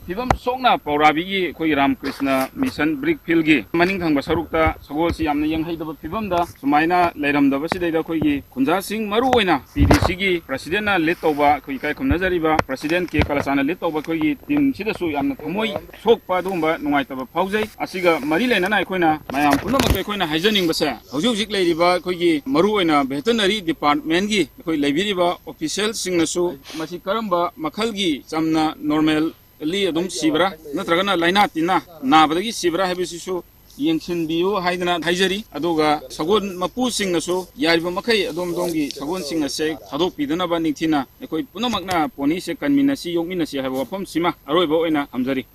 ꯐꯤꯕꯝ ꯁꯣꯛꯅ ꯄꯧꯔꯥꯕꯤꯒꯤ ꯑꯩꯈꯣꯏꯒꯤ ꯔꯥꯝꯀ꯭ꯔꯤꯁꯅ ꯃꯤꯁꯟ ꯕ꯭ꯔꯤꯛ ꯐꯤꯜꯒꯤ ꯃꯅꯤꯡ ꯊꯪꯕ ꯁꯔꯨꯛꯇ ꯁꯒꯣꯜꯁꯤ ꯌꯥꯝꯅ ꯌꯦꯡꯍꯩꯗꯕ ꯐꯤꯕꯝꯗ ꯁꯨꯃꯥꯏꯅ ꯂꯩꯔꯝꯗꯕꯁꯤꯗꯩꯗ ꯑꯩꯈꯣꯏꯒꯤ ꯈꯨꯟꯖꯥꯁꯤꯡ, ꯃꯔꯨ ꯑꯣꯏꯅ ꯄꯤ ꯗꯤ ꯁꯤꯒꯤ ꯄ꯭ꯔꯁꯤꯗꯦꯟꯠꯅ ꯂꯤꯗ ꯇꯧꯕ, ꯑꯩꯈꯣꯏ ꯏꯀꯥꯏ ꯈꯨꯝꯅꯖꯔꯤꯕ ꯄ꯭ꯔꯁꯤꯗꯦꯟꯠ ꯀꯦ ꯀꯂꯆꯥꯅ ꯂꯤꯗ ꯇꯧꯕ ꯑꯩꯈꯣꯏꯒꯤ ꯇꯤꯝꯁꯤꯗꯁꯨ ꯌꯥꯝꯅ ꯊꯃꯣꯏ ꯁꯣꯛꯄ ꯑꯗꯨꯒꯨꯝꯕ ꯅꯨꯡꯉꯥꯏꯇꯕ ꯐꯥꯎꯖꯩ꯫ ꯑꯁꯤꯒ ꯃꯔꯤ ꯂꯩꯅꯅ ꯑꯩꯈꯣꯏꯅ ꯃꯌꯥꯝ ꯄꯨꯝꯅꯃꯛꯇ ꯑꯩꯈꯣꯏꯅ ꯍꯥꯏꯖꯅꯤꯡꯕꯁꯦ, ꯍꯧꯖꯤꯛ ꯍꯧꯖꯤꯛ ꯂꯩꯔꯤꯕ ꯑꯩꯈꯣꯏꯒꯤ ꯃꯔꯨ ꯑꯣꯏꯅ ꯚꯦꯇꯦꯔꯤꯅꯔꯤ ꯗꯤꯄꯥꯔꯠꯃꯦꯟꯠꯀꯤ ꯑꯩꯈꯣꯏ ꯂꯩꯕꯤꯔꯤꯕ ꯑꯣꯐꯤꯁꯤꯌꯦꯜꯁꯤꯡꯅꯁꯨ ꯃꯁꯤ ꯀꯔꯝꯕ ꯃꯈꯜꯒꯤ ꯆꯝꯅ ꯅꯣꯔꯃꯦꯜ ꯂꯤ ꯑꯗꯨꯝ ꯁꯤꯕ꯭ꯔꯥ, ꯅꯠꯇ꯭ꯔꯒꯅ ꯂꯥꯏꯅꯥ ꯇꯤꯟꯅꯥ ꯅꯥꯕꯗꯒꯤ ꯁꯤꯕ꯭ꯔꯥ ꯍꯥꯏꯕꯁꯤꯁꯨ ꯌꯦꯡꯁꯤꯟꯕꯤꯌꯨ ꯍꯥꯏꯗꯅ ꯍꯥꯏꯖꯔꯤ꯫ ꯑꯗꯨꯒ ꯁꯒꯣꯜ ꯃꯄꯨꯁꯤꯡꯅꯁꯨ ꯌꯥꯔꯤꯕ ꯃꯈꯩ ꯑꯗꯣꯝ ꯑꯗꯣꯝꯒꯤ ꯁꯒꯣꯜꯁꯤꯡ ꯑꯁꯦ ꯊꯥꯗꯣꯛꯄꯤꯗꯅꯕ ꯅꯤꯡꯊꯤꯅ ꯑꯩꯈꯣꯏ ꯄꯨꯝꯅꯃꯛꯅ ꯄꯣꯅꯤꯁꯦ ꯀꯟꯃꯤꯟꯅꯁꯤ, ꯌꯣꯛꯃꯤꯟꯅꯁꯤ ꯍꯥꯏꯕ ꯋꯥꯐꯝꯁꯤꯃ ꯑꯔꯣꯏꯕ ꯑꯣꯏꯅ ꯊꯝꯖꯔꯤ꯫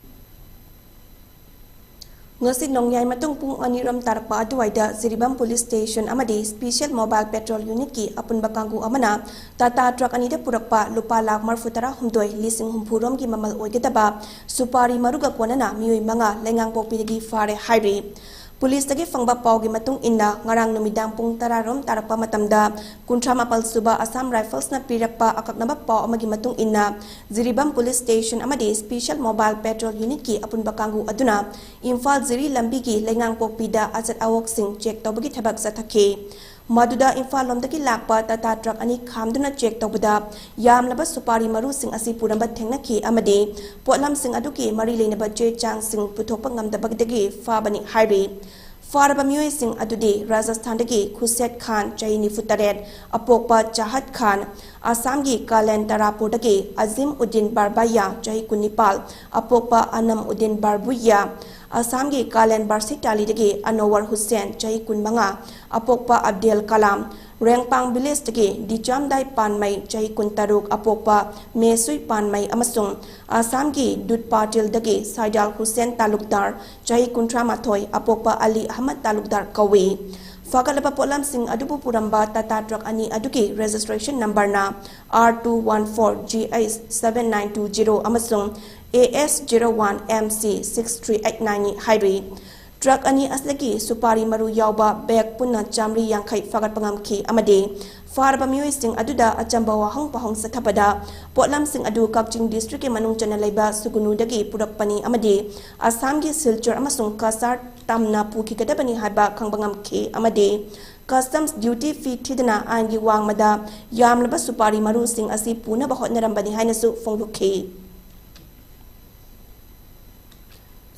ꯉꯁꯤ ꯅꯣꯡꯌꯥꯏ ꯃꯇꯨꯡ ꯄꯨꯡ ꯑꯅꯤꯔꯣꯝ ꯇꯥꯔꯛꯄ ꯑꯗꯨꯋꯥꯏꯗ ꯖꯤꯔꯤꯕꯥꯝ ꯄꯨꯂꯤꯁ ꯁ꯭ꯇꯦꯁꯟ ꯑꯃꯗꯤ ꯁ꯭ꯄꯦꯁꯤꯌꯦꯜ ꯃꯣꯕꯥꯏꯜ ꯄꯦꯇ꯭ꯔꯣꯜ ꯌꯨꯅꯤꯠꯀꯤ ꯑꯄꯨꯟꯕ ꯀꯥꯡꯕꯨ ꯑꯃꯅ ꯇꯥꯇꯥ ꯇ꯭ꯔꯛ ꯑꯅꯤꯗ ꯄꯨꯔꯛꯄ ꯂꯨꯄꯥ ꯂꯥꯈ ꯃꯔꯤꯐꯨ ꯇꯔꯥ ꯍꯨꯝꯗꯣꯏ ꯂꯤꯁꯤꯡ ꯍꯨꯝꯐꯨ ꯔꯣꯝꯒꯤ ꯃꯃꯜ ꯑꯣꯏꯒꯗꯕ ꯁꯨꯄꯥꯔꯤ ꯃꯔꯨꯒ ꯀꯣꯟꯅꯅ ꯃꯤꯑꯣꯏ ꯃꯉꯥ ꯂꯩꯉꯥꯡꯄꯣꯛꯄꯤꯗꯒꯤ ꯐꯥꯔꯦ ꯍꯥꯏꯔꯤ꯫ ꯄꯨꯂꯤꯁꯇꯒꯤ ꯐꯪꯕ ꯄꯥꯎꯒꯤ ꯃꯇꯨꯡ ꯏꯟꯅ, ꯉꯔꯥꯡ ꯅꯨꯃꯤꯗꯥꯡ ꯄꯨꯡ ꯇꯔꯥ ꯔꯣꯝ ꯇꯥꯔꯛꯄ ꯃꯇꯝꯗ, ꯀꯨꯟꯊ꯭ꯔꯥ ꯃꯥꯄꯜ ꯁꯨꯕ ꯑꯁꯥꯝ ꯔꯥꯏꯐꯜꯁꯅ ꯄꯤꯔꯛꯄ ꯑꯀꯛꯅꯕ ꯄꯥꯎ ꯑꯃꯒꯤ ꯃꯇꯨꯡ ꯏꯟꯅ, ꯖꯤꯔꯤꯕꯥꯝ ꯄꯨꯂꯤꯁ ꯁ꯭ꯇꯦꯁꯟ ꯑꯃꯗꯤ ꯁ꯭ꯄꯦꯁꯤꯌꯦꯜ ꯃꯣꯕꯥꯏꯜ ꯄꯦꯇ꯭ꯔꯣꯜ ꯌꯨꯅꯤꯠꯀꯤ ꯑꯄꯨꯟꯕ ꯀꯥꯡꯕꯨ ꯑꯗꯨꯅ ꯏꯝꯐꯥꯜ ꯖꯤꯔꯤ ꯂꯝꯕꯤꯒꯤ ꯂꯩꯉꯥꯡꯄꯣꯛꯄꯤꯗ ꯑꯆꯠ ꯑꯋꯣꯛꯁꯤꯡ ꯆꯦꯛ ꯇꯧꯕꯒꯤ ꯊꯕꯛ ꯆꯠꯊꯈꯤ꯫ ꯃꯗꯨꯗ ꯏꯝꯐꯥꯜ ꯂꯣꯝꯗꯒꯤ ꯂꯥꯛꯄ ꯇꯥꯇꯥ ꯇ꯭ꯔꯛ ꯑꯅꯤ ꯈꯥꯝꯗꯨꯅ ꯆꯦꯛ ꯇꯧꯕꯗ, ꯌꯥꯝꯂꯕ ꯁꯨꯄꯥꯔꯤ ꯃꯔꯨꯁꯤꯡ ꯑꯁꯤ ꯄꯨꯔꯝꯕ ꯊꯦꯡꯅꯈꯤ ꯑꯃꯗꯤ ꯄꯣꯠꯂꯝꯁꯤꯡ ꯑꯗꯨꯒꯤ ꯃꯔꯤ ꯂꯩꯅꯕ ꯆꯦ ꯆꯥꯡꯁꯤꯡ ꯄꯨꯊꯣꯛꯄ ꯉꯝꯗꯕꯗꯒꯤ ꯐꯥꯕꯅꯤ ꯍꯥꯏꯔꯤ꯫ ꯐꯥꯔꯕ ꯃꯤꯑꯣꯏꯁꯤꯡ ꯑꯗꯨꯗꯤ ꯔꯥꯖꯁꯊꯥꯟꯗꯒꯤ ꯈꯨꯁꯦꯠ ꯈꯥꯟ, ꯆꯍꯤ ꯅꯤꯐꯨ ꯇꯔꯦꯠ, ꯑꯄꯣꯛꯄ ꯆꯥꯍꯠ ꯈꯥꯟ, ꯑꯁꯥꯝꯒꯤ ꯀꯥꯂꯦꯟ ꯇꯔꯥꯄꯨꯔꯗꯒꯤ ꯑꯖꯤꯝ ꯎꯗꯤꯟ ꯕꯥꯔꯕꯥꯌꯥ, ꯆꯍꯤ ꯀꯨꯟꯅꯤꯄꯥꯜ, ꯑꯄꯣꯛꯄ ꯑꯅꯝ ꯎꯗꯤꯟ ꯕꯥꯔꯕꯨꯌꯥ, ꯑꯁꯥꯝꯒꯤ ꯀꯥꯂꯦꯟ ꯕꯥꯔꯁꯤꯇꯥꯂꯤꯗꯒꯤ ꯑꯅꯣꯋꯔ ꯍꯨꯁꯦꯟ, ꯆꯍꯤ ꯀꯨꯟꯃꯉꯥ, ꯑꯄꯣꯛꯄ ꯑꯕꯗꯦꯜ ꯀꯂꯥꯝ, ꯔꯦꯡꯄꯥꯡ ꯚꯤꯂꯦꯖꯇꯒꯤ ꯗꯤꯆꯥꯝꯗꯥꯏ ꯄꯥꯟꯃꯩ, ꯆꯍꯤ ꯀꯨꯟꯇꯔꯨꯛ, ꯑꯄꯣꯛꯄ ꯃꯦꯁꯨꯏ ꯄꯥꯟꯃꯩ ꯑꯃꯁꯨꯡ ꯑꯁꯥꯝꯒꯤ ꯗꯨꯠ ꯄꯥꯇꯤꯜꯗꯒꯤ ꯁꯥꯏꯗꯥꯜ ꯍꯨꯁꯦꯟ ꯇꯥꯂꯨꯛꯗꯥꯔ, ꯆꯍꯤ ꯀꯨꯟꯊ꯭ꯔꯥ ꯃꯥꯊꯣꯏ, ꯑꯄꯣꯛꯄ ꯑꯂꯤ ꯑꯍꯃꯗ ꯇꯥꯂꯨꯛꯗꯥꯔ ꯀꯧꯏ꯫ ꯐꯒꯠꯂꯕ ꯄꯣꯠꯂꯝꯁꯤꯡ ꯑꯗꯨꯕꯨ ꯄꯨꯔꯝꯕ ꯇꯥꯇꯥ ꯇ꯭ꯔꯛ ꯑꯅꯤ ꯑꯗꯨꯒꯤ ꯔꯦꯖꯤꯁꯇ꯭ꯔꯦꯁꯟ ꯅꯝꯕꯔꯅ R two one four G H seven nine two zero ꯑꯃꯁꯨꯡ A S zero one M C six three eight nine ꯅꯤ ꯍꯥꯏꯔꯤ꯫ ꯇ꯭ꯔꯛ ꯑꯅꯤ ꯑꯁꯤꯗꯒꯤ ꯁꯨꯄꯥꯔꯤ ꯃꯔꯨ ꯌꯥꯎꯕ ꯕꯦꯒ ꯄꯨꯟꯅ ꯆꯥꯃꯔꯤ ꯌꯥꯡꯈꯩ ꯐꯥꯒꯠꯄ ꯉꯝꯈꯤ ꯑꯃꯗꯤ ꯐꯥꯔꯕ ꯃꯤꯑꯣꯏꯁꯤꯡ ꯑꯗꯨꯗ ꯑꯆꯝꯕ ꯋꯥꯍꯪ ꯄꯥꯎꯍꯪ ꯆꯠꯊꯕꯗ ꯄꯣꯠꯂꯝꯁꯤꯡ ꯑꯗꯨ ꯀꯛꯆꯤꯡ ꯗꯤꯁꯇ꯭ꯔꯤꯛꯀꯤ ꯃꯅꯨꯡ ꯆꯟꯅ ꯂꯩꯕ ꯁꯨꯒꯨꯅꯨꯗꯒꯤ ꯄꯨꯔꯛꯄꯅꯤ ꯑꯃꯗꯤ ꯑꯁꯥꯝꯒꯤ ꯁꯤꯜꯆꯔ ꯑꯃꯁꯨꯡ ꯀꯁꯥꯔ ꯇꯝꯅ ꯄꯨꯈꯤꯒꯗꯕꯅꯤ ꯍꯥꯏꯕ ꯈꯪꯕ ꯉꯝꯈꯤ ꯑꯃꯗꯤ ꯀꯁꯇꯝꯁ ꯗ꯭ꯌꯨꯇꯤ ꯐꯤ ꯊꯤꯗꯅ ꯑꯥꯏꯟꯒꯤ ꯋꯥꯡꯃꯗ ꯌꯥꯝꯂꯕ ꯁꯨꯄꯥꯔꯤ ꯃꯔꯨꯁꯤꯡ ꯑꯁꯤ ꯄꯨꯅꯕ ꯍꯣꯠꯅꯔꯝꯕꯅꯤ ꯍꯥꯏꯅꯁꯨ ꯐꯣꯡꯗꯣꯛꯈꯤ꯫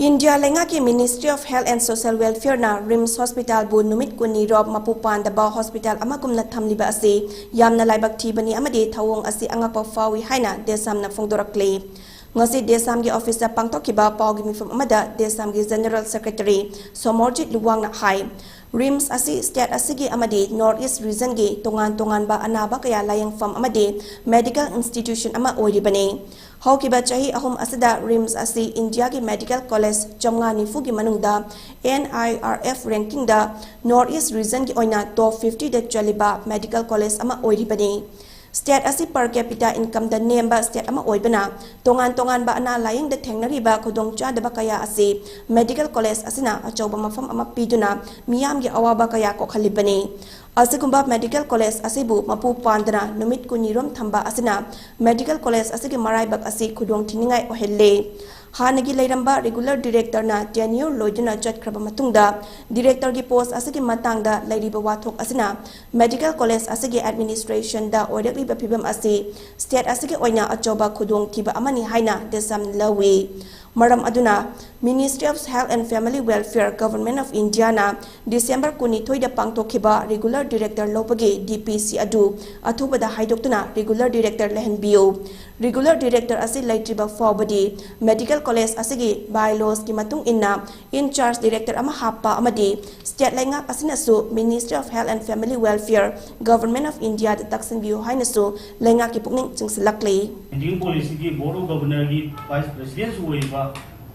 ꯏꯟꯗꯤꯌꯥ ꯂꯩꯉꯥꯛꯀꯤ Ministry of Health and Social Welfare ꯅ ꯔꯤꯝꯁ ꯍꯣꯁꯄꯤꯇꯥꯜꯕꯨ ꯅꯨꯃꯤꯠ ꯀꯨꯟꯅꯤ ꯔꯣꯝ ꯃꯄꯨ ꯄꯥꯟꯗꯕ ꯍꯣꯁꯄꯤꯇꯥꯜ ꯑꯃꯒꯨꯝꯅ ꯊꯝꯂꯤꯕ ꯑꯁꯤ ꯌꯥꯝꯅ ꯂꯥꯏꯕꯛ ꯊꯤꯕꯅꯤ ꯑꯃꯗꯤ ꯊꯧꯑꯣꯡ ꯑꯁꯤ ꯑꯉꯛꯄ ꯐꯥꯎꯏ ꯍꯥꯏꯅ ꯗꯦꯁꯥꯝꯅ ꯐꯣꯡꯗꯣꯔꯛꯂꯤ꯫ ꯉꯁꯤ ꯗꯦꯁꯥꯝꯒꯤ ꯑꯣꯐꯤꯁꯇ ꯄꯥꯡꯊꯣꯛꯈꯤꯕ ꯄꯥꯎꯒꯤ ꯃꯤꯐꯝ ꯑꯃꯗ ꯗꯦꯁꯥꯝꯒꯤ ꯖꯦꯅꯔꯦꯜ ꯁꯦꯀ꯭ꯔꯦꯇꯔꯤ ꯁꯣꯃꯣꯔꯖꯤꯠ ꯂꯨꯋꯥꯡꯅ ꯍꯥꯏ, RIMS ꯑꯁꯤ state ꯑꯁꯤꯒꯤ ꯑꯃꯗꯤ North East regionꯒꯤ ꯇꯣꯉꯥꯟ ꯇꯣꯉꯥꯟꯕ ꯑꯅꯥꯕ ꯀꯌꯥ ꯂꯥꯌꯦꯡꯐꯝ ꯑꯃꯗꯤ medical institution ꯑꯃ ꯑꯣꯏꯔꯤꯕꯅꯤ꯫ ꯍꯧꯈꯤꯕ ꯆꯍꯤ ꯑꯍꯨꯝ ꯑꯁꯤꯗ RIMS ꯑꯁꯤ Indiaꯒꯤ medical college ꯆꯥꯝꯃꯉꯥ ꯅꯤꯐꯨꯒꯤ ꯃꯅꯨꯡꯗ NIRF rankingꯗ North East regionꯒꯤ ꯑꯣꯏꯅ top fiftyꯗ ꯆꯜꯂꯤꯕ medical college ꯑꯃ ꯑꯣꯏꯔꯤꯕꯅꯤ꯫ State ꯑꯁꯤ per capita incomeꯗ ꯅꯦꯝꯕ state ꯑꯃ ꯑꯣꯏꯕꯅ, ꯇꯣꯉꯥꯟ ꯇꯣꯉꯥꯟꯕ ꯑꯅꯥ ꯂꯥꯌꯦꯡꯗ ꯊꯦꯡꯅꯔꯤꯕ ꯈꯨꯗꯣꯡꯆꯥꯗꯕ ꯀꯌꯥ ꯑꯁꯤ medical college ꯑꯁꯤꯅ ꯑꯆꯧꯕ ꯃꯐꯝ ꯑꯃ ꯄꯤꯗꯨꯅ ꯃꯤꯌꯥꯝꯒꯤ ꯑꯋꯥꯕ ꯀꯌꯥ ꯀꯣꯛꯍꯜꯂꯤꯕꯅꯤ꯫ ꯑꯁꯤꯒꯨꯝꯕ medical college ꯑꯁꯤꯕꯨ ꯃꯄꯨ ꯄꯥꯟꯗꯅ ꯅꯨꯃꯤꯠ ꯀꯨꯟꯅꯤꯔꯣꯝ ꯊꯝꯕ ꯑꯁꯤꯅ medical college ꯑꯁꯤꯒꯤ ꯃꯔꯥꯏꯕꯛ ꯑꯁꯤ ꯈꯨꯗꯣꯡ ꯊꯤꯅꯤꯡꯉꯥꯏ ꯑꯣꯏꯍꯜꯂꯦ꯫ ꯍꯥꯟꯅꯒꯤ ꯂꯩꯔꯝꯕ regular directorꯅ tenure ꯂꯣꯏꯗꯨꯅ ꯆꯠꯈ꯭ꯔꯕ ꯃꯇꯨꯡꯗ, directorꯒꯤ post ꯑꯁꯤꯒꯤ ꯃꯇꯥꯡꯗ ꯂꯩꯔꯤꯕ ꯋꯥꯊꯣꯛ ꯑꯁꯤꯅ medical college ꯑꯁꯤꯒꯤ administrationꯗ ꯑꯣꯏꯔꯛꯂꯤꯕ ꯐꯤꯕꯝ ꯑꯁꯤ state ꯑꯁꯤꯒꯤ ꯑꯣꯏꯅ ꯑꯆꯧꯕ ꯈꯨꯗꯣꯡꯊꯤꯕ ꯑꯃꯅꯤ ꯍꯥꯏꯅ ꯗꯦꯁꯝ ꯂꯧꯏ꯫ ꯃꯔꯝ ꯑꯗꯨꯅ, Ministry of Health and Family Welfare, Government of Indiaꯅ December ꯀꯨꯟꯅꯤꯊꯣꯏꯗ ꯄꯥꯡꯊꯣꯛꯈꯤꯕ regular director ꯂꯧꯕꯒꯤ DPC ꯑꯗꯨ ꯑꯊꯨꯕꯗ ꯍꯥꯏꯗꯣꯛꯇꯨꯅ regular director ꯂꯩꯍꯟꯕꯤꯌꯨ꯫ Regular director ꯑꯁꯤ ꯂꯩꯇ꯭ꯔꯤꯕ ꯐꯥꯎꯕꯗꯤ medical college ꯑꯁꯤꯒꯤ bylawsꯀꯤ ꯃꯇꯨꯡ ꯏꯟꯅ in charge director ꯑꯃ ꯍꯥꯞꯄ ꯑꯃꯗꯤ state ꯂꯩꯉꯥꯛ ꯑꯁꯤꯅꯁꯨ Ministry of Health and Family Welfare, Government of Indiaꯗ ꯇꯛꯁꯤꯟꯕꯤꯌꯨ ꯍꯥꯏꯅꯁꯨ ꯂꯩꯉꯥꯛꯀꯤ ꯄꯨꯛꯅꯤꯡ ꯆꯤꯡꯁꯤꯜꯂꯛꯂꯤ꯫ Medical collegeꯀꯤ Board of Governorꯒꯤ Vice Presidentꯁꯨ ꯑꯣꯏꯔꯤꯕ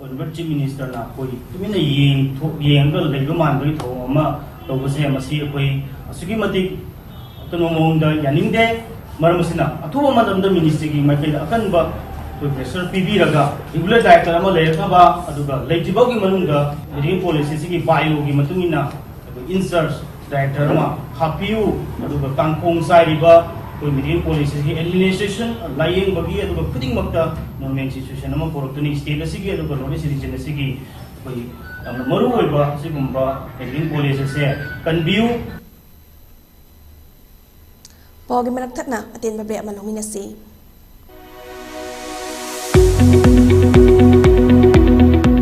ꯑꯣꯏꯔꯤꯕ Chief Ministerꯅ ꯑꯩꯈꯣꯏ ꯇꯨꯃꯤꯟꯅ ꯌꯦꯡꯊꯣꯛ-, ꯌꯦꯡꯉꯒ ꯂꯩꯕ ꯃꯥꯟꯕꯒꯤ ꯊꯧꯑꯣꯡ ꯑꯃ ꯇꯧꯕꯁꯦ, ꯃꯁꯤ ꯑꯩꯈꯣꯏ ꯑꯁꯨꯛꯀꯤ ꯃꯇꯤꯛ ꯑꯀꯟꯕ ꯃꯑꯣꯡꯗ ꯌꯥꯅꯤꯡꯗꯦ꯫ ꯃꯔꯝ ꯑꯁꯤꯅ, ꯑꯊꯨꯕ ꯃꯇꯝꯗ ministryꯒꯤ ꯃꯥꯏꯀꯩꯗ ꯑꯀꯟꯕ ꯑꯩꯈꯣꯏ pressure ꯄꯤꯕꯤꯔꯒ regular director ꯑꯃ ꯂꯩꯔꯛꯅꯕ, ꯑꯗꯨꯒ ꯂꯩꯇ꯭ꯔꯤꯐꯥꯎꯒꯤ ꯃꯅꯨꯡꯗ medical collegeꯁꯤꯒꯤ bylawꯒꯤ ꯃꯇꯨꯡ ꯏꯟꯅ ꯑꯩꯈꯣꯏ in charge director ꯑꯃ ꯍꯥꯞꯄꯤꯌꯨ꯫ ꯑꯗꯨꯒ ꯀꯥꯡꯈꯣꯡ ꯆꯥꯏꯔꯤꯕ ꯑꯩꯈꯣꯏ medical collegeꯁꯤꯒꯤ administration, ꯂꯥꯌꯦꯡꯕꯒꯤ, ꯑꯗꯨꯒ ꯈꯨꯗꯤꯡꯃꯛꯇ normal situation ꯑꯃ ꯄꯨꯔꯛꯇꯨꯅ state ꯑꯁꯤꯒꯤ ꯑꯗꯨꯒ North East region ꯑꯁꯤꯒꯤ ꯑꯩꯈꯣꯏ ꯌꯥꯝꯅ ꯃꯔꯨꯑꯣꯏꯕ ꯑꯁꯤꯒꯨꯝꯕ medical college ꯑꯁꯦ ꯀꯟꯕꯤꯌꯨ꯫ ꯄꯥꯎꯒꯤ ꯃꯔꯛ ꯊꯠꯅ ꯑꯇꯦꯟꯕ break ꯑꯃ ꯂꯧꯃꯤꯟꯅꯁꯤ꯫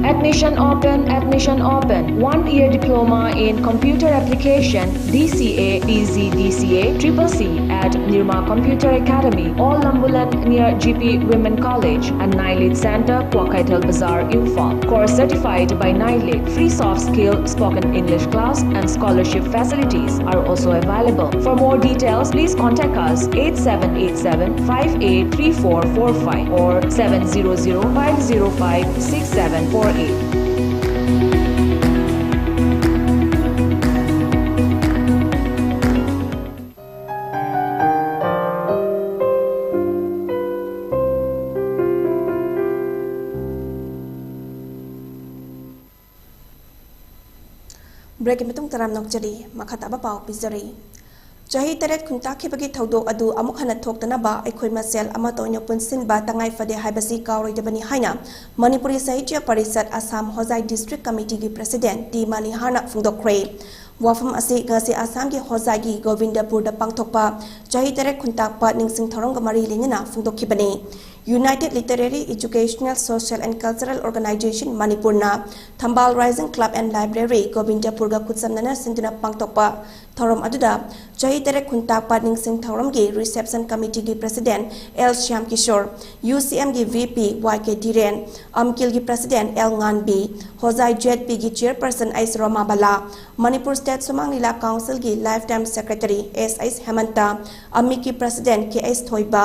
At Admission open, admission open. One year diploma in computer application, D C A, P G D C A, triple C at Nirma Computer Academy, Old Lambulan near G P Women College and Nailit Center, Kwokaithel Bazaar, Imphal. Course certified by Nailit. Free soft skill spoken English class and scholarship facilities are also available. For more details, please contact us eight seven eight seven five eight three four four five or seven zero zero five zero five six seven four eight. Break ꯃꯇꯨꯡ ꯇꯔꯥꯝꯅ ꯑꯣꯛꯆꯔꯤ꯫ ꯃꯈꯥ ꯇꯥꯕ ꯄꯥꯎ ꯄꯤꯖꯔꯤ꯫ ꯆꯍꯤ ꯇꯔꯦꯠ ꯈꯨꯟꯇꯥꯛꯈꯤꯕꯒꯤ ꯊꯧꯗꯣꯛ ꯑꯗꯨ ꯑꯃꯨꯛ ꯍꯟꯅ ꯊꯣꯛꯇꯅꯕ ꯑꯩꯈꯣꯏ ꯃꯁꯦꯜ ꯑꯃꯠꯇ ꯑꯣꯏꯅ ꯄꯨꯟꯁꯤꯟꯕ ꯇꯉꯥꯏ ꯐꯗꯦ ꯍꯥꯏꯕꯁꯤ ꯀꯥꯎꯔꯣꯏꯗꯕꯅꯤ ꯍꯥꯏꯅ ꯃꯅꯤꯄꯨꯔꯤ ꯁꯥꯍꯤꯇ꯭ꯌ ꯄꯔꯤꯁꯠ ꯑꯁꯥꯝ ꯍꯣꯖꯥꯏ ꯗꯤꯁꯇ꯭ꯔꯤꯛ ꯀꯃꯤꯇꯤꯒꯤ ꯄ꯭ꯔꯁꯤꯗꯦꯟꯠ ꯇꯤ ꯃꯅꯤꯍꯥꯔꯅ ꯐꯣꯡꯗꯣꯛꯈ꯭ꯔꯦ꯫ ꯋꯥꯐꯝ ꯑꯁꯤ ꯉꯁꯤ ꯑꯁꯥꯝꯒꯤ ꯍꯣꯖꯥꯏꯒꯤ ꯒꯣꯕꯤꯟꯗꯄꯨꯔꯗ ꯄꯥꯡꯊꯣꯛꯄ ꯆꯍꯤ ꯇꯔꯦꯠ ꯈꯨꯟꯇꯥꯛꯄ ꯅꯤꯡꯁꯤꯡ ꯊꯧꯔꯝꯒ ꯃꯔꯤ ꯂꯩꯅꯅ ꯐꯣꯡꯗꯣꯛꯈꯤꯕꯅꯤ꯫ United Literary, Educational, Social and Cultural Organization ꯃꯅꯤꯄꯨꯔꯅ ꯊꯝꯕꯥꯜ Rising Club and Library ꯒꯣꯕꯤꯟꯗꯄꯨꯔꯒ ꯈꯨꯠꯁꯝꯅꯅ ꯁꯤꯟꯗꯨꯅ ꯄꯥꯡꯊꯣꯛꯄ ꯊꯧꯔꯝ ꯑꯗꯨꯗ ꯆꯍꯤ ꯇꯔꯦꯠ ꯈꯨꯟꯇꯥꯛꯄ ꯅꯤꯡꯁꯤꯡ ꯊꯧꯔꯝꯒꯤ reception committeeꯒꯤ president L Shyam Kishore, U C ꯑꯦꯝꯒꯤ V P Y K Dhiren, ꯑꯝꯀꯤꯜꯒꯤ president L Nganbi, Hojai Z ꯄꯤꯒꯤ chairperson S Romabala, Manipur State Shumang ꯂꯤꯂꯥ Councilꯒꯤ lifetime secretary ꯑꯦꯁ ꯑꯩꯁ ꯍꯦꯃꯟꯇ, ꯑꯃꯤꯛꯀꯤ president ꯀꯦ ꯑꯩꯁ ꯊꯣꯏꯕ,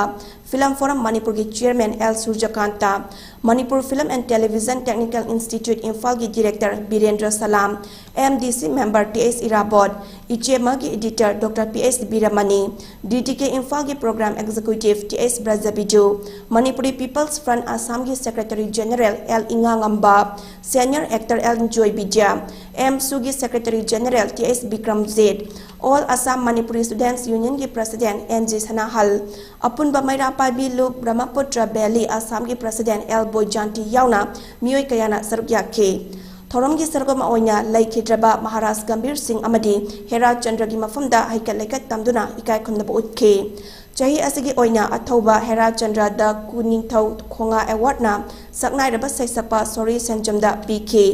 Film Forum ꯃꯅꯤꯄꯨꯔꯒꯤ chairman L Surajkanta, Manipur Film and Television Technical Institute ꯏꯝꯐꯥꯜꯒꯤ director Birendra Salam, M D C member T S Irabot, ꯏꯆꯦꯃꯒꯤ editor doctor P S Biramani, D T K ꯏꯝꯐꯥꯜꯒꯤ program executive T S Brajabiju, Manipuri People's Front ꯑꯁꯥꯝꯒꯤ secretary general L ꯏꯉꯥꯉꯝꯕ, senior actor L Joy Bijya, ꯑꯦꯝꯁꯨꯒꯤ secretary general T S Bikramjit, All Assam Manipuri Students Unionꯒꯤ president N G Sanahal, ꯑꯄꯨꯟꯕ ꯃꯩꯔꯥ ꯄꯥꯏꯕꯤ ꯂꯨꯞ Brahmaputra valley ꯑꯁꯥꯝꯒꯤ president ꯑꯦꯜ ꯕꯣꯏꯖꯥꯟꯇꯤ ꯌꯥꯎꯅ ꯃꯤꯑꯣꯏ ꯀꯌꯥꯅ ꯁꯔꯨꯛ ꯌꯥꯈꯤ꯫ ꯊꯧꯔꯝꯒꯤ ꯁꯔꯨꯛ ꯑꯃ ꯑꯣꯏꯅ ꯂꯩꯈꯤꯗ꯭ꯔꯕ ꯃꯍꯥꯔꯥꯖ ꯒꯝꯚꯤꯔ ꯁꯤꯡ ꯑꯃꯗꯤ ꯍꯦꯔꯥ ꯆꯟꯗ꯭ꯔꯒꯤ ꯃꯐꯝꯗ ꯍꯩꯀꯠ ꯂꯩꯀꯠ ꯇꯝꯗꯨꯅ ꯏꯀꯥꯏ ꯈꯨꯝꯅꯕ ꯎꯠꯈꯤ꯫ ꯆꯍꯤ ꯑꯁꯤꯒꯤ ꯑꯣꯏꯅ ꯑꯊꯧꯕ ꯍꯦꯔꯥ ꯆꯟꯗ꯭ꯔꯗ ꯀꯨꯟꯅꯤꯊꯧ ꯈꯣꯉꯥ ꯑꯦꯋꯥꯔꯗꯅ ꯁꯛꯅꯥꯏꯔꯕ ꯁꯩꯁꯛꯄ ꯁꯣꯔꯤ ꯁꯦꯟꯖꯝꯗ ꯄꯤꯈꯤ꯫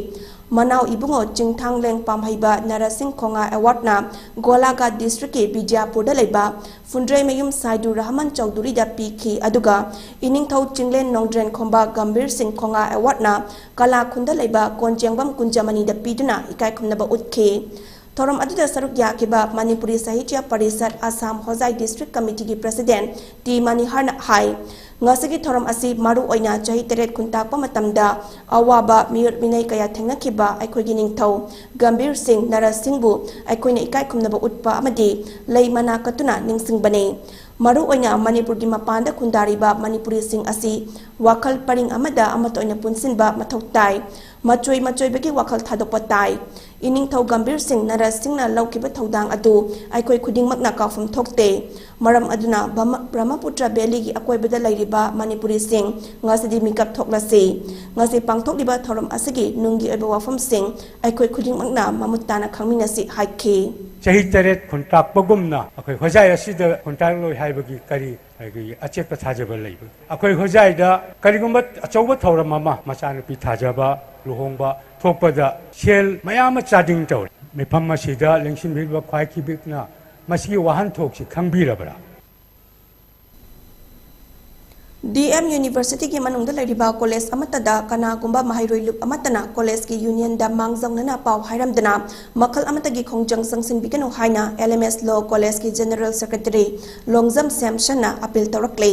ꯃꯅꯥꯎ ꯏꯕꯨꯡꯉꯣ ꯆꯤꯡꯊꯥꯡꯂꯦꯡ ꯄꯥꯝꯍꯩꯕ ꯅꯔꯁꯤꯡ ꯈꯣꯉꯥ ꯑꯦꯋꯥꯔꯗꯅ ꯒꯣꯂꯥꯘꯥꯠ ꯗꯤꯁꯇ꯭ꯔꯤꯛꯀꯤ ꯕꯤꯖꯌꯥꯄꯨꯔꯗ ꯂꯩꯕ ꯐꯨꯟꯗ꯭ꯔꯩꯃꯌꯨꯝ ꯁꯥꯏꯗꯨ ꯔꯍꯃꯟ ꯆꯧꯙꯨꯔꯤꯗ ꯄꯤꯈꯤ꯫ ꯑꯗꯨꯒ ꯏꯅꯤꯡꯊꯧ ꯆꯤꯡꯂꯦꯟ ꯅꯣꯡꯗ꯭ꯔꯦꯟ ꯈꯣꯝꯕ ꯒꯝꯚꯤꯔ ꯁꯤꯡ ꯈꯣꯉꯥ ꯑꯦꯋꯥꯔꯗꯅ ꯀꯂꯥ ꯈꯨꯟꯗ ꯂꯩꯕ ꯀꯣꯟꯖꯦꯡꯕꯝ ꯀꯨꯟꯖꯃꯅꯤꯗ ꯄꯤꯗꯨꯅ ꯏꯀꯥꯏ ꯈꯨꯝꯅꯕ ꯎꯠꯈꯤ꯫ ꯊꯧꯔꯝ ꯑꯗꯨꯗ ꯁꯔꯨꯛ ꯌꯥꯈꯤꯕ ꯃꯅꯤꯄꯨꯔꯤ ꯁꯥꯍꯤꯇ꯭ꯌ ꯄꯔꯤꯁꯠ ꯑꯁꯥꯝ ꯍꯣꯖꯥꯏ ꯗꯤꯁꯇ꯭ꯔꯤꯛ ꯀꯃꯤꯇꯤꯒꯤ ꯄ꯭ꯔꯁꯤꯗꯦꯟ ꯇꯤ ꯃꯅꯤꯍꯔꯅ ꯍꯥꯏ, ꯉꯁꯤꯒꯤ ꯊꯧꯔꯝ ꯑꯁꯤ ꯃꯔꯨ ꯑꯣꯏꯅ ꯆꯍꯤ ꯇꯔꯦꯠ ꯈꯨꯟꯇꯥꯛꯄ ꯃꯇꯝꯗ ꯑꯋꯥꯕ ꯃꯤꯑꯣꯠ ꯃꯤꯅꯩ ꯀꯌꯥ ꯊꯦꯡꯅꯈꯤꯕ ꯑꯩꯈꯣꯏꯒꯤ ꯅꯤꯡꯊꯧ ꯒꯝꯚꯤꯔ ꯁꯤꯡ ꯅꯔꯁ ꯁꯤꯡꯕꯨ ꯑꯩꯈꯣꯏꯅ ꯏꯀꯥꯏ ꯈꯨꯝꯅꯕ ꯎꯠꯄ ꯑꯃꯗꯤ ꯂꯩ ꯃꯅꯥ ꯀꯠꯇꯨꯅ ꯅꯤꯡꯁꯤꯡꯕꯅꯤ꯫ ꯃꯔꯨ ꯑꯣꯏꯅ ꯃꯅꯤꯄꯨꯔꯒꯤ ꯃꯄꯥꯟꯗ ꯈꯨꯟꯗꯥꯔꯤꯕ ꯃꯅꯤꯄꯨꯔꯤꯁꯤꯡ ꯑꯁꯤ ꯋꯥꯈꯜ ꯄꯔꯤꯡ ꯑꯃꯗ ꯑꯃꯠꯇ ꯑꯣꯏꯅ ꯄꯨꯟꯁꯤꯟꯕ ꯃꯊꯧ ꯇꯥꯏ꯫ ꯃꯆꯣꯏ ꯃꯆꯣꯏꯕꯒꯤ ꯋꯥꯈꯜ ꯊꯥꯗꯣꯛꯄ ꯇꯥꯏ꯫ ꯏꯅꯤꯡꯊꯧ ꯒꯝꯚꯤꯔ ꯁꯤꯡ ꯅꯔꯁ ꯁꯤꯡꯅ ꯂꯧꯈꯤꯕ ꯊꯧꯗꯥꯡ ꯑꯗꯨ ꯑꯩꯈꯣꯏ ꯈꯨꯗꯤꯡꯃꯛꯅ ꯀꯥꯎꯐꯝ ꯊꯣꯛꯇꯦ꯫ ꯃꯔꯝ ꯑꯗꯨꯅ ꯕ꯭ꯔꯍꯃ-, ꯕ꯭ꯔꯍꯃꯄꯨꯇ꯭ꯔ ꯚꯦꯂꯤꯒꯤ ꯑꯀꯣꯏꯕꯗ ꯂꯩꯔꯤꯕ ꯃꯅꯤꯄꯨꯔꯤꯁꯤꯡ ꯉꯁꯤꯗꯤ ꯃꯤꯀꯞ ꯊꯣꯛꯂꯁꯤ꯫ ꯉꯁꯤ ꯄꯥꯡꯊꯣꯛꯂꯤꯕ ꯊꯧꯔꯝ ꯑꯁꯤꯒꯤ ꯅꯨꯡꯒꯤ ꯑꯣꯏꯕ ꯋꯥꯐꯝꯁꯤꯡ ꯑꯩꯈꯣꯏ ꯈꯨꯗꯤꯡꯃꯛꯅ ꯃꯃꯨꯠ ꯇꯥꯅ ꯈꯪꯃꯤꯟꯅꯁꯤ ꯍꯥꯏꯈꯤ꯫ ꯆꯍꯤ ꯇꯔꯦꯠ ꯈꯨꯟꯇꯥꯛꯄꯒꯨꯝꯅ ꯑꯩꯈꯣꯏ ꯍꯣꯖꯥꯏ ꯑꯁꯤꯗ ꯈꯨꯟꯇꯥꯛꯂꯣꯏ ꯍꯥꯏꯕꯒꯤ ꯀꯔꯤ ꯑꯩꯈꯣꯏꯒꯤ ꯑꯆꯦꯠꯄ ꯊꯥꯖꯕ ꯂꯩꯕ꯫ ꯑꯩꯈꯣꯏ ꯍꯣꯖꯥꯏꯗ ꯀꯔꯤꯒꯨꯝꯕ ꯑꯆꯧꯕ ꯊꯧꯔꯝ ꯑꯃ, ꯃꯆꯥꯅꯨꯄꯤ ꯊꯥꯖꯕ, ꯂꯨꯍꯣꯡꯕ ꯊꯣꯛꯄꯗ ꯁꯦꯜ ꯃꯌꯥꯝ ꯑꯃ ꯆꯥꯗꯤꯡ ꯇꯧꯔꯦ꯫ ꯃꯤꯐꯝ ꯑꯁꯤꯗ ꯂꯦꯡꯁꯤꯟꯕꯤꯔꯤꯕ ꯈ꯭ꯋꯥꯏ ꯈꯤꯕꯤꯛꯅ ꯃꯁꯤꯒꯤ ꯋꯥꯍꯟꯊꯣꯛꯁꯤ ꯈꯪꯕꯤꯔꯕ꯭ꯔꯥ? ꯗꯤ ꯑꯦꯝ ꯌꯨꯅꯤꯚꯔꯁꯤꯇꯤꯒꯤ ꯃꯅꯨꯡꯗ ꯂꯩꯔꯤꯕ ꯀꯣꯂꯦꯖ ꯑꯃꯠꯇꯗ ꯀꯅꯥꯒꯨꯝꯕ ꯃꯍꯩꯔꯣꯏ ꯂꯨꯞ ꯑꯃꯠꯇꯅ ꯀꯣꯂꯦꯖꯀꯤ ꯌꯨꯅꯤꯌꯟꯗ ꯃꯥꯡꯖꯧꯅꯅ ꯄꯥꯎ ꯍꯥꯏꯔꯝꯗꯅ ꯃꯈꯜ ꯑꯃꯠꯇꯒꯤ ꯈꯣꯡꯖꯪ ꯆꯪꯁꯤꯟꯕꯤꯒꯅꯨ ꯍꯥꯏꯅ ꯑꯦꯜ ꯑꯦꯝ ꯑꯦꯁ ꯂꯣ ꯀꯣꯂꯦꯖꯀꯤ ꯖꯦꯅꯔꯦꯜ ꯁꯦꯀ꯭ꯔꯦꯇꯔꯤ ꯂꯣꯡꯖꯝ ꯁꯦꯝꯁꯟꯅ ꯑꯄꯤꯜ ꯇꯧꯔꯛꯂꯤ꯫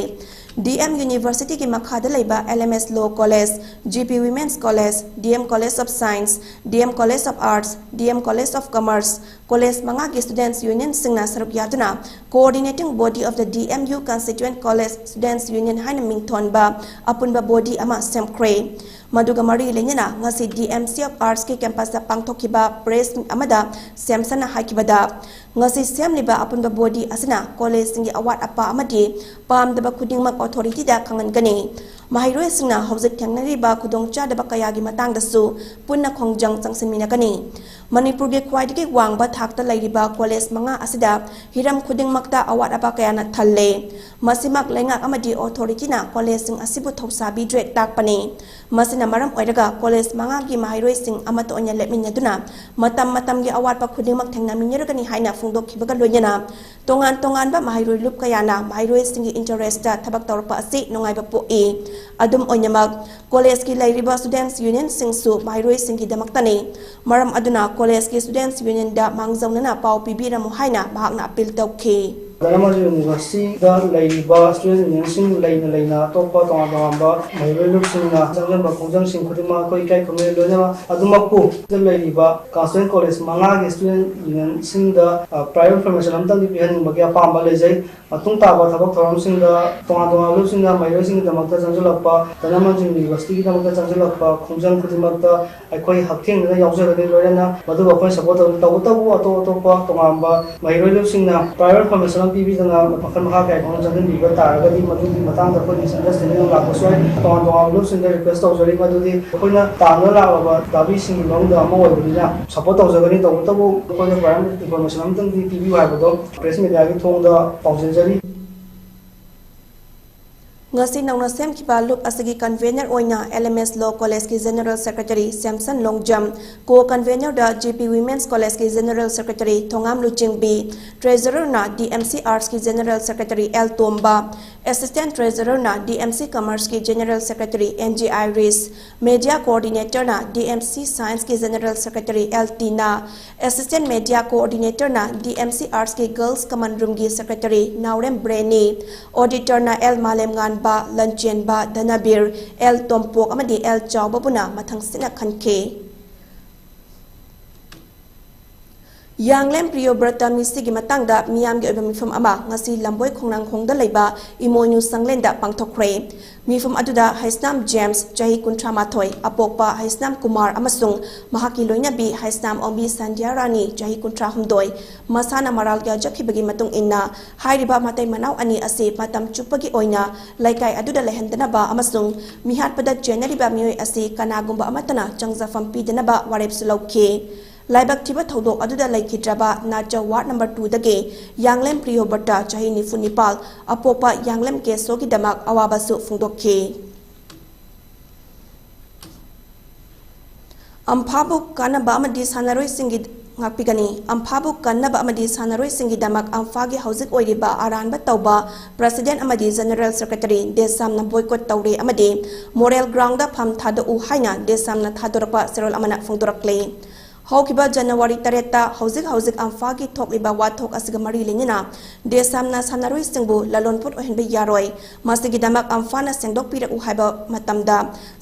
ꯗꯤ ꯑꯦꯝ ꯌꯨꯅꯤꯚꯔꯁꯤꯇꯤꯒꯤ ꯃꯈꯥꯗ ꯂꯩꯕ L M S law college, G P women's college, D M college of science, D M college of arts, D M college of commerce, college ꯃꯉꯥꯒꯤ students ꯌꯨꯅꯤꯌꯟꯁꯤꯡꯅ ꯁꯔꯨꯛ ꯌꯥꯗꯨꯅ Coordinating Body of the D M U Constituent College Students Union ꯍꯥꯏꯅ ꯃꯤꯡꯊꯣꯟꯕ ꯑꯄꯨꯟꯕ body ꯑꯃ ꯁꯦꯝꯈ꯭ꯔꯦ꯫ ꯃꯗꯨꯒ ꯃꯔꯤ ꯂꯩꯅꯅ ꯉꯁꯤ D M C of ꯑꯥꯔꯠꯁꯀꯤ ꯀꯦꯝꯄꯁꯇ ꯄꯥꯡꯊꯣꯛꯈꯤꯕ ꯄ꯭ꯔꯦꯁ ꯃꯤꯠ ꯑꯃꯗ ꯁꯦꯝꯁꯟꯅ ꯍꯥꯏꯈꯤꯕꯗ, ꯉꯁꯤ ꯁꯦꯝꯂꯤꯕ ꯑꯄꯨꯟꯕ ꯕꯣꯗꯤ ꯑꯁꯤꯅ ꯀꯣꯂꯦꯖꯁꯤꯡꯒꯤ ꯑꯋꯥꯠ ꯑꯄꯥ ꯑꯃꯗꯤ ꯄꯥꯝꯗꯕ ꯈꯨꯗꯤꯡꯃꯛ ꯑꯣꯊꯣꯔꯤꯇꯤꯗ ꯈꯪꯍꯟꯒꯅꯤ꯫ ꯃꯍꯩꯔꯣꯏꯁꯤꯡꯅ ꯍꯧꯖꯤꯛ ꯊꯦꯡꯅꯔꯤꯕ ꯈꯨꯗꯣꯡꯆꯥꯗꯕ ꯀꯌꯥꯒꯤ ꯃꯇꯥꯡꯗꯁꯨ ꯄꯨꯟꯅ ꯈꯣꯡꯖꯪ ꯆꯪꯁꯤꯟꯃꯤꯟꯅꯒꯅꯤ꯫ ꯃꯅꯤꯄꯨꯔꯒꯤ ꯈ꯭ꯋꯥꯏꯗꯒꯤ ꯋꯥꯡꯕ ꯊꯥꯛꯇ ꯂꯩꯔꯤꯕ ꯀꯣꯂꯦꯖ ꯃꯉꯥ ꯑꯁꯤꯗ ꯍꯤꯔꯝ ꯈꯨꯗꯤꯡꯃꯛꯇ ꯑꯋꯥꯠ ꯑꯄꯥ ꯀꯌꯥꯅ ꯊꯜꯂꯦ꯫ ꯃꯁꯤꯃꯛ ꯂꯩꯉꯥꯛ ꯑꯃꯗꯤ ꯑꯣꯊꯣꯔꯤꯇꯤꯅ ꯀꯣꯂꯦꯖꯁꯤꯡ ꯑꯁꯤꯕꯨ ꯊꯧꯁꯥꯕꯤꯗ꯭ꯔꯦ ꯇꯥꯛꯄꯅꯤ꯫ ꯃꯁꯤꯅ ꯃꯔꯝ ꯑꯣꯏꯔꯒ ꯀꯣꯂꯦꯖ ꯃꯉꯥꯒꯤ ꯃꯍꯩꯔꯣꯏꯁꯤꯡ ꯑꯃꯠꯇ ꯑꯣꯏꯅ ꯂꯦꯞꯃꯤꯟꯅꯗꯨꯅ ꯃꯇꯝ ꯃꯇꯝꯒꯤ ꯑꯋꯥꯠꯄ ꯈꯨꯗꯤꯡꯃꯛ ꯊꯦꯡꯅꯃꯤꯟꯅꯔꯒꯅꯤ ꯍꯥꯏꯅ ꯐꯣꯡꯗꯣꯛꯈꯤꯕꯒ ꯂꯣꯏꯅꯅ ꯇꯣꯉꯥꯟ ꯇꯣꯉꯥꯟꯕ ꯃꯍꯩꯔꯣꯏ ꯂꯨꯞ ꯀꯌꯥꯅ ꯃꯍꯩꯔꯣꯏꯁꯤꯡꯒꯤ ꯏꯟꯇꯔꯦꯁꯇ ꯊꯕꯛ ꯇꯧꯔꯛꯄ ꯑꯁꯤ ꯅꯨꯡꯉꯥꯏꯕ ꯄꯣꯛꯏ꯫ ꯑꯗꯨꯝ ꯑꯣꯏꯅꯃꯛ, ꯀꯣꯂꯦꯖꯀꯤ ꯂꯩꯔꯤꯕ ꯁ꯭ꯇꯨꯗꯦꯟꯠꯁ ꯌꯨꯅꯤꯌꯟꯁꯤꯡꯁꯨ ꯃꯍꯩꯔꯣꯏꯁꯤꯡꯒꯤꯗꯃꯛꯇꯅꯤ꯫ ꯃꯔꯝ ꯑꯗꯨꯅ ꯀꯣꯂꯦꯖꯀꯤ ꯁ꯭ꯇꯨꯗꯦꯟꯠꯁ ꯌꯨꯅꯤꯌꯟꯗ ꯃꯥꯡꯖꯧꯅꯅ ꯄꯥꯎ ꯄꯤꯕꯤꯔꯝꯃꯨ ꯍꯥꯏꯅ ꯃꯍꯥꯛꯅ ꯑꯄꯤꯜ ꯇꯧꯈꯤ꯫ ꯙꯅꯃꯟꯖꯨꯔ ꯌꯨꯅꯤꯚꯔꯁꯤꯇꯤꯗ ꯂꯩꯔꯤꯕ ꯁ꯭ꯇꯨꯗꯦꯟꯠ ꯌꯨꯅꯤꯌꯟꯁꯤꯡ ꯂꯩꯅ ꯂꯩꯅ ꯑꯇꯣꯞꯄ ꯇꯣꯉꯥꯟ ꯇꯣꯉꯥꯟꯕ ꯃꯍꯩꯔꯣꯏ ꯂꯨꯞꯁꯤꯡꯅ ꯆꯪꯁꯤꯟꯕ ꯈꯣꯡꯖꯪꯁꯤꯡ ꯈꯨꯗꯤꯡꯃꯛ ꯑꯩꯈꯣꯏ ꯏꯀꯥꯏ ꯈꯨꯝꯅꯩ꯫ ꯂꯣꯏꯅꯃꯛ ꯑꯗꯨꯃꯛꯄꯨ ꯁꯤꯗ ꯂꯩꯔꯤꯕ ꯀꯟꯁꯇꯤꯇ꯭ꯌꯨꯌꯦꯟꯠ ꯀꯣꯂꯦꯖ ꯃꯉꯥꯒꯤ ꯁ꯭ꯇꯨꯗꯦꯟꯠ ꯌꯨꯅꯤꯌꯟꯁꯤꯡꯗ, ꯑ, prior information ꯑꯃꯇꯪꯗꯤ ꯄꯤꯍꯟꯅꯤꯡꯕꯒꯤ ꯑꯄꯥꯝꯕ ꯂꯩꯖꯩ꯫ ꯃꯇꯨꯡ ꯇꯥꯕ ꯊꯕꯛ ꯊꯧꯔꯝꯁꯤꯡꯗ ꯇꯣꯉꯥꯟ ꯇꯣꯉꯥꯟꯕ ꯂꯨꯞꯁꯤꯡꯅ ꯃꯍꯩꯔꯣꯏꯁꯤꯡꯒꯤꯗꯃꯛꯇ ꯆꯪꯁꯤꯜꯂꯛꯄ, ꯙꯅꯃꯟꯖꯨꯔ ꯌꯨꯅꯤꯚꯔꯁꯤꯇꯤꯒꯤꯗꯃꯛꯇ ꯆꯪꯁꯤꯜꯂꯛꯄ ꯈꯣꯡꯖꯪ ꯈꯨꯗꯤꯡꯃꯛꯇ ꯑꯩꯈꯣꯏ ꯍꯛꯊꯦꯡꯅꯅ ꯌꯥꯎꯖꯒꯅꯤ꯫ ꯂꯣꯏꯅꯅ ꯃꯗꯨꯕꯨ ꯑꯩꯈꯣꯏ ꯁꯄꯣꯔꯠ ꯇꯧꯒꯅꯤ꯫ ꯇꯧꯕꯇꯕꯨ ꯑꯇꯣꯞ ꯑꯇꯣꯞꯄ ꯇꯣꯉꯥꯟꯕ ꯃꯍꯩꯔꯣꯏ ꯂꯨꯞꯁꯤꯡꯅ prior information ꯑꯃ ꯄꯤꯕꯤꯗꯅ ꯃꯈꯜ ꯃꯈꯥ ꯀꯌꯥ ꯀꯌꯥ ꯆꯪꯁꯤꯟꯕꯤꯕ ꯇꯥꯔꯒꯗꯤ ꯃꯗꯨꯒꯤ ꯃꯇꯥꯡꯗ ꯑꯩꯈꯣꯏ misunderstanding ꯑꯃ ꯂꯥꯛꯄꯁꯨ ꯌꯥꯏ꯫ ꯇꯣꯉꯥꯟ ꯇꯣꯉꯥꯟꯕ ꯂꯨꯞꯁꯤꯡꯗ request ꯇꯧꯖꯔꯤ꯫ ꯃꯗꯨꯗꯤ ꯑꯩꯈꯣꯏꯅ ꯇꯥꯟꯅ ꯂꯥꯛꯂꯕ ꯗꯥꯕꯤꯁꯤꯡꯒꯤ ꯃꯅꯨꯡꯗ ꯑꯃ ꯑꯣꯏꯕꯅꯤꯅ ꯁꯄꯣꯔꯠ ꯇꯧꯖꯒꯅꯤ꯫ ꯇꯧꯕꯇꯕꯨ ꯑꯩꯈꯣꯏꯅ prior information ꯑꯃꯇꯪꯗꯤ ꯄꯤꯕꯤꯌꯨ ꯍꯥꯏꯕꯗꯣ ꯄ꯭ꯔꯦꯁ ꯃꯦꯗꯤꯌꯥꯒꯤ ꯊꯣꯡꯗ ꯄꯥꯎꯖꯦꯟꯖꯔꯤ꯫ ꯉꯁꯤ ꯅꯧꯅ ꯁꯦꯝꯈꯤꯕ ꯂꯨꯞ ꯑꯁꯤꯒꯤ convener ꯑꯣꯏꯅ L M S Law College ꯀꯤ General Secretary Samson Longjam, co-convener ꯗ G P Women's College ꯀꯤ General Secretary ꯊꯣꯉꯥꯝ ꯂꯨꯆꯤꯡꯕꯤ, treasurer ꯅ D M C Arts ꯀꯤ General Secretary L ꯇꯣꯝꯕ, assistant treasurer ꯅ D M C Commerce ꯀꯤ General Secretary N G Iris, media coordinator ꯅ D M C Science ꯀꯤ General Secretary L ꯇꯤꯅꯥ, assistant media coordinator ꯅ D M C Arts ꯀꯤ Girls Common Room ꯒꯤ Secretary ꯅꯥꯎꯔꯦꯝ ꯕ꯭ꯔꯦꯅꯤ, auditor ꯅ L ꯃꯥꯂꯦꯝꯉꯥꯟꯕ, ꯂꯟꯆꯦꯟꯕ, ꯙꯅꯕꯤꯔ, L Tompok ꯑꯃꯗꯤ L ꯆꯥꯎꯕꯕꯨꯅ ꯃꯊꯪꯁꯤꯠꯅ ꯈꯟꯈꯤ꯫ ꯌꯥꯡꯂꯦꯝ ꯄ꯭ꯔꯤꯌꯣꯕ꯭ꯔꯇ ꯃꯤꯁꯤꯒꯤ ꯃꯇꯥꯡꯗ ꯃꯤꯌꯥꯝꯒꯤ ꯑꯣꯏꯕ ꯃꯤꯐꯝ ꯑꯃ ꯉꯁꯤ ꯂꯝꯕꯣꯏ ꯈꯣꯡꯅꯥꯡꯈꯣꯡꯗ ꯂꯩꯕ ꯏꯃꯣꯏꯅꯨ ꯁꯪꯂꯦꯟꯗ ꯄꯥꯡꯊꯣꯛꯈ꯭ꯔꯦ꯫ ꯃꯤꯐꯝ ꯑꯗꯨꯗ ꯍꯩꯁꯅꯥꯝ ꯖꯦꯝꯁ, ꯆꯍꯤ ꯀꯨꯟꯊ꯭ꯔꯥ ꯃꯥꯊꯣꯏ, ꯑꯄꯣꯛꯄ ꯍꯩꯁꯅꯥꯝ ꯀꯨꯃꯥꯔ ꯑꯃꯁꯨꯡ ꯃꯍꯥꯛꯀꯤ ꯂꯣꯏꯅꯕꯤ ꯍꯩꯁꯅꯥꯝ ꯑꯣꯡꯕꯤ ꯁꯟꯙ꯭ꯌꯥ ꯔꯥꯅꯤ, ꯆꯍꯤ ꯀꯨꯟꯊ꯭ꯔꯥ ꯍꯨꯝꯗꯣꯏ, ꯃꯁꯥꯅ ꯃꯔꯥꯜ ꯌꯥꯖꯈꯤꯕꯒꯤ ꯃꯇꯨꯡ ꯏꯟꯅ ꯍꯥꯏꯔꯤꯕ ꯃꯇꯩ ꯃꯅꯥꯎ ꯑꯅꯤ ꯑꯁꯤ ꯃꯇꯝ ꯆꯨꯞꯄꯒꯤ ꯑꯣꯏꯅ ꯂꯩꯀꯥꯏ ꯑꯗꯨꯗ ꯂꯩꯍꯟꯗꯅꯕ ꯑꯃꯁꯨꯡ ꯃꯤꯍꯥꯠꯄꯗ ꯆꯦꯟꯅꯔꯤꯕ ꯃꯤꯑꯣꯏ ꯑꯁꯤ ꯀꯅꯥꯒꯨꯝꯕ ꯑꯃꯠꯇꯅ ꯆꯪꯖꯐꯝ ꯄꯤꯗꯅꯕ ꯋꯥꯔꯦꯞꯁꯨ ꯂꯧꯈꯤ꯫ ꯂꯥꯏꯕꯛ ꯊꯤꯕ ꯊꯧꯗꯣꯛ ꯑꯗꯨꯗ ꯂꯩꯈꯤꯗ꯭ꯔꯕ ꯅꯥꯆꯧ ꯋꯥꯔꯗ ꯅꯝꯕꯔ ꯇꯨꯗꯒꯤ ꯌꯥꯡꯂꯦꯝ ꯄ꯭ꯔꯤꯌꯣꯕ꯭ꯔꯇ, ꯆꯍꯤ ꯅꯤꯐꯨ ꯅꯤꯄꯥꯜ, ꯑꯄꯣꯛꯄ ꯌꯥꯡꯂꯦꯝ ꯀꯦꯁꯣꯒꯤꯗꯃꯛ ꯑꯋꯥꯕꯁꯨ ꯐꯣꯡꯗꯣꯛꯈꯤ꯫ ꯑꯝꯐꯥꯕꯨ ꯀꯥꯟꯅꯕ ꯑꯃꯗꯤ ꯁꯥꯟꯅꯔꯣꯏꯁꯤꯡꯒꯤ ꯉꯥꯛꯄꯤꯒꯅꯤ꯫ ꯑꯝꯐꯥꯕꯨ ꯀꯟꯅꯕ ꯑꯃꯗꯤ ꯁꯥꯟꯅꯔꯣꯏꯁꯤꯡꯒꯤꯗꯃꯛ ꯑꯝꯐꯥꯒꯤ ꯍꯧꯖꯤꯛ ꯑꯣꯏꯔꯤꯕ ꯑꯔꯥꯟꯕ ꯇꯧꯕ ꯄ꯭ꯔꯁꯤꯗꯦꯟ ꯑꯃꯗꯤ ꯖꯦꯅꯔꯦꯜ ꯁꯦꯀ꯭ꯔꯦꯇꯔꯤ ꯗꯦꯁꯥꯝꯅ ꯕꯣꯏꯀꯣꯠ ꯇꯧꯔꯦ ꯑꯃꯗꯤ ꯃꯣꯔꯦꯜ ꯒ꯭ꯔꯥꯎꯟꯗ ꯐꯝ ꯊꯥꯗꯣꯛꯎ ꯍꯥꯏꯅ ꯗꯦꯁꯥꯝꯅ ꯊꯥꯗꯣꯔꯛꯄ ꯆꯦꯔꯣꯜ ꯑꯃꯅ ꯐꯣꯡꯗꯣꯔꯛꯂꯤ꯫ ꯍꯧꯈꯤꯕ ꯖꯅꯋꯥꯔꯤ ꯇꯔꯦꯠꯇ ꯍꯧꯖꯤꯛ ꯍꯧꯖꯤꯛ ꯑꯝꯐꯥꯒꯤ ꯊꯣꯛꯂꯤꯕ ꯋꯥꯊꯣꯛ ꯑꯁꯤꯒ ꯃꯔꯤ ꯂꯩꯅꯅ ꯗꯦꯁꯥꯝꯅ ꯁꯥꯟꯅꯔꯣꯏꯁꯤꯡꯕꯨ ꯂꯂꯣꯟꯄꯣꯠ ꯑꯣꯏꯍꯟꯕ ꯌꯥꯔꯣꯏ, ꯃꯁꯤꯒꯤꯗꯃꯛ ꯑꯝꯐꯥꯅ ꯁꯦꯡꯗꯣꯛꯄꯤꯔꯛꯎ ꯍꯥꯏꯕ ꯃꯇꯝꯗ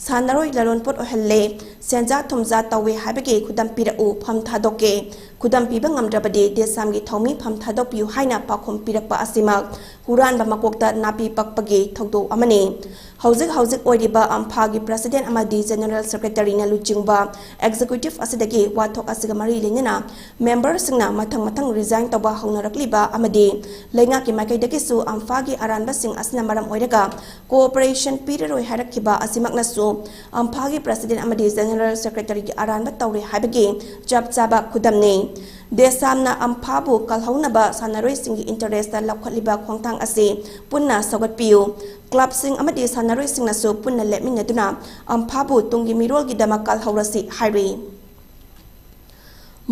ꯁꯥꯟꯅꯔꯣꯏ ꯂꯂꯣꯟꯄꯣꯠ ꯑꯣꯏꯍꯜꯂꯦ, ꯁꯦꯟꯖꯥ ꯊꯨꯝꯖꯥ ꯇꯧꯋꯦ ꯍꯥꯏꯕꯒꯤ ꯈꯨꯗꯝ ꯄꯤꯔꯛꯎ, ꯐꯝ ꯊꯥꯗꯣꯛꯀꯦ, ꯈꯨꯗꯝ ꯄꯤꯕ ꯉꯝꯗ꯭ꯔꯕꯗꯤ ꯗꯦꯁꯥꯝꯒꯤ ꯊꯧꯃꯤ ꯐꯝ ꯊꯥꯗꯣꯛꯄꯤꯌꯨ ꯍꯥꯏꯅ ꯄꯥꯎꯈꯨꯝ ꯄꯤꯔꯛꯄ ꯑꯁꯤꯃꯛ ꯍꯨꯔꯥꯟꯕ ꯃꯀꯣꯛꯇ ꯅꯥꯄꯤ ꯄꯛꯄꯒꯤ ꯊꯧꯗꯣꯛ ꯑꯃꯅꯤ꯫ ꯍꯧꯖꯤꯛ ꯍꯧꯖꯤꯛ ꯑꯣꯏꯔꯤꯕ ꯑꯝꯐꯥꯒꯤ ꯄ꯭ꯔꯁꯤꯗꯦꯟ ꯑꯃꯗꯤ ꯖꯦꯅꯔꯦꯜ ꯁꯦꯀ꯭ꯔꯦꯇꯔꯤꯅ ꯂꯨꯆꯤꯡꯕ ꯑꯦꯛꯖꯤꯀ꯭ꯌꯨꯇꯤꯚ ꯑꯁꯤꯗꯒꯤ ꯋꯥꯊꯣꯛ ꯑꯁꯤꯒ ꯃꯔꯤ ꯂꯩꯅꯅ ꯃꯦꯝꯕꯔꯁꯤꯡꯅ ꯃꯊꯪ ꯃꯊꯪ ꯔꯤꯖꯥꯏꯟ ꯇꯧꯕ ꯍꯧꯅꯔꯛꯂꯤꯕ ꯑꯃꯗꯤ ꯂꯩꯉꯥꯛꯀꯤ ꯃꯥꯏꯀꯩꯗꯒꯤꯁꯨ ꯑꯝꯐꯥꯒꯤ ꯑꯔꯥꯟꯕꯁꯤꯡ ꯑꯁꯤꯅ ꯃꯔꯝ ꯑꯣꯏꯔꯒ ꯀꯣꯑꯣꯄꯔꯦꯁꯟ ꯄꯤꯔꯔꯣꯏ ꯍꯥꯏꯔꯛꯈꯤꯕ ꯑꯁꯤꯃꯛꯅꯁꯨ ꯑꯝꯐꯥꯒꯤ ꯄ꯭ꯔꯁꯤꯗꯦꯟ ꯑꯃꯗꯤ ꯖꯦꯅꯔꯦꯜ ꯁꯦꯀ꯭ꯔꯦꯇꯔꯤꯒꯤ ꯑꯔꯥꯟꯕ ꯇꯧꯔꯦ ꯍꯥꯏꯕꯒꯤ ꯆꯞ ꯆꯥꯕ ꯈꯨꯗꯝꯅꯤ꯫ ꯗꯦꯁꯥꯝꯅ ꯑꯝꯐꯥꯕꯨ ꯀꯜꯍꯧꯅꯕ ꯁꯥꯟꯅꯔꯣꯏꯁꯤꯡꯒꯤ ꯏꯟꯇꯔꯦꯁꯇ ꯂꯧꯈꯠꯂꯤꯕ ꯈꯣꯡꯊꯥꯡ ꯑꯁꯤ ꯄꯨꯟꯅ ꯁꯧꯒꯠꯄꯤꯌꯨ꯫ ꯀ꯭ꯂꯕꯁꯤꯡ ꯑꯃꯗꯤ ꯁꯥꯟꯅꯔꯣꯏꯁꯤꯡꯅꯁꯨ ꯄꯨꯟꯅ ꯂꯦꯞꯃꯤꯟꯅꯗꯨꯅ ꯑꯝꯐꯥꯕꯨ ꯇꯨꯡꯒꯤ ꯃꯤꯔꯣꯜꯒꯤꯗꯃꯛ ꯀꯜꯍꯧꯔꯁꯤ ꯍꯥꯏꯔꯤ꯫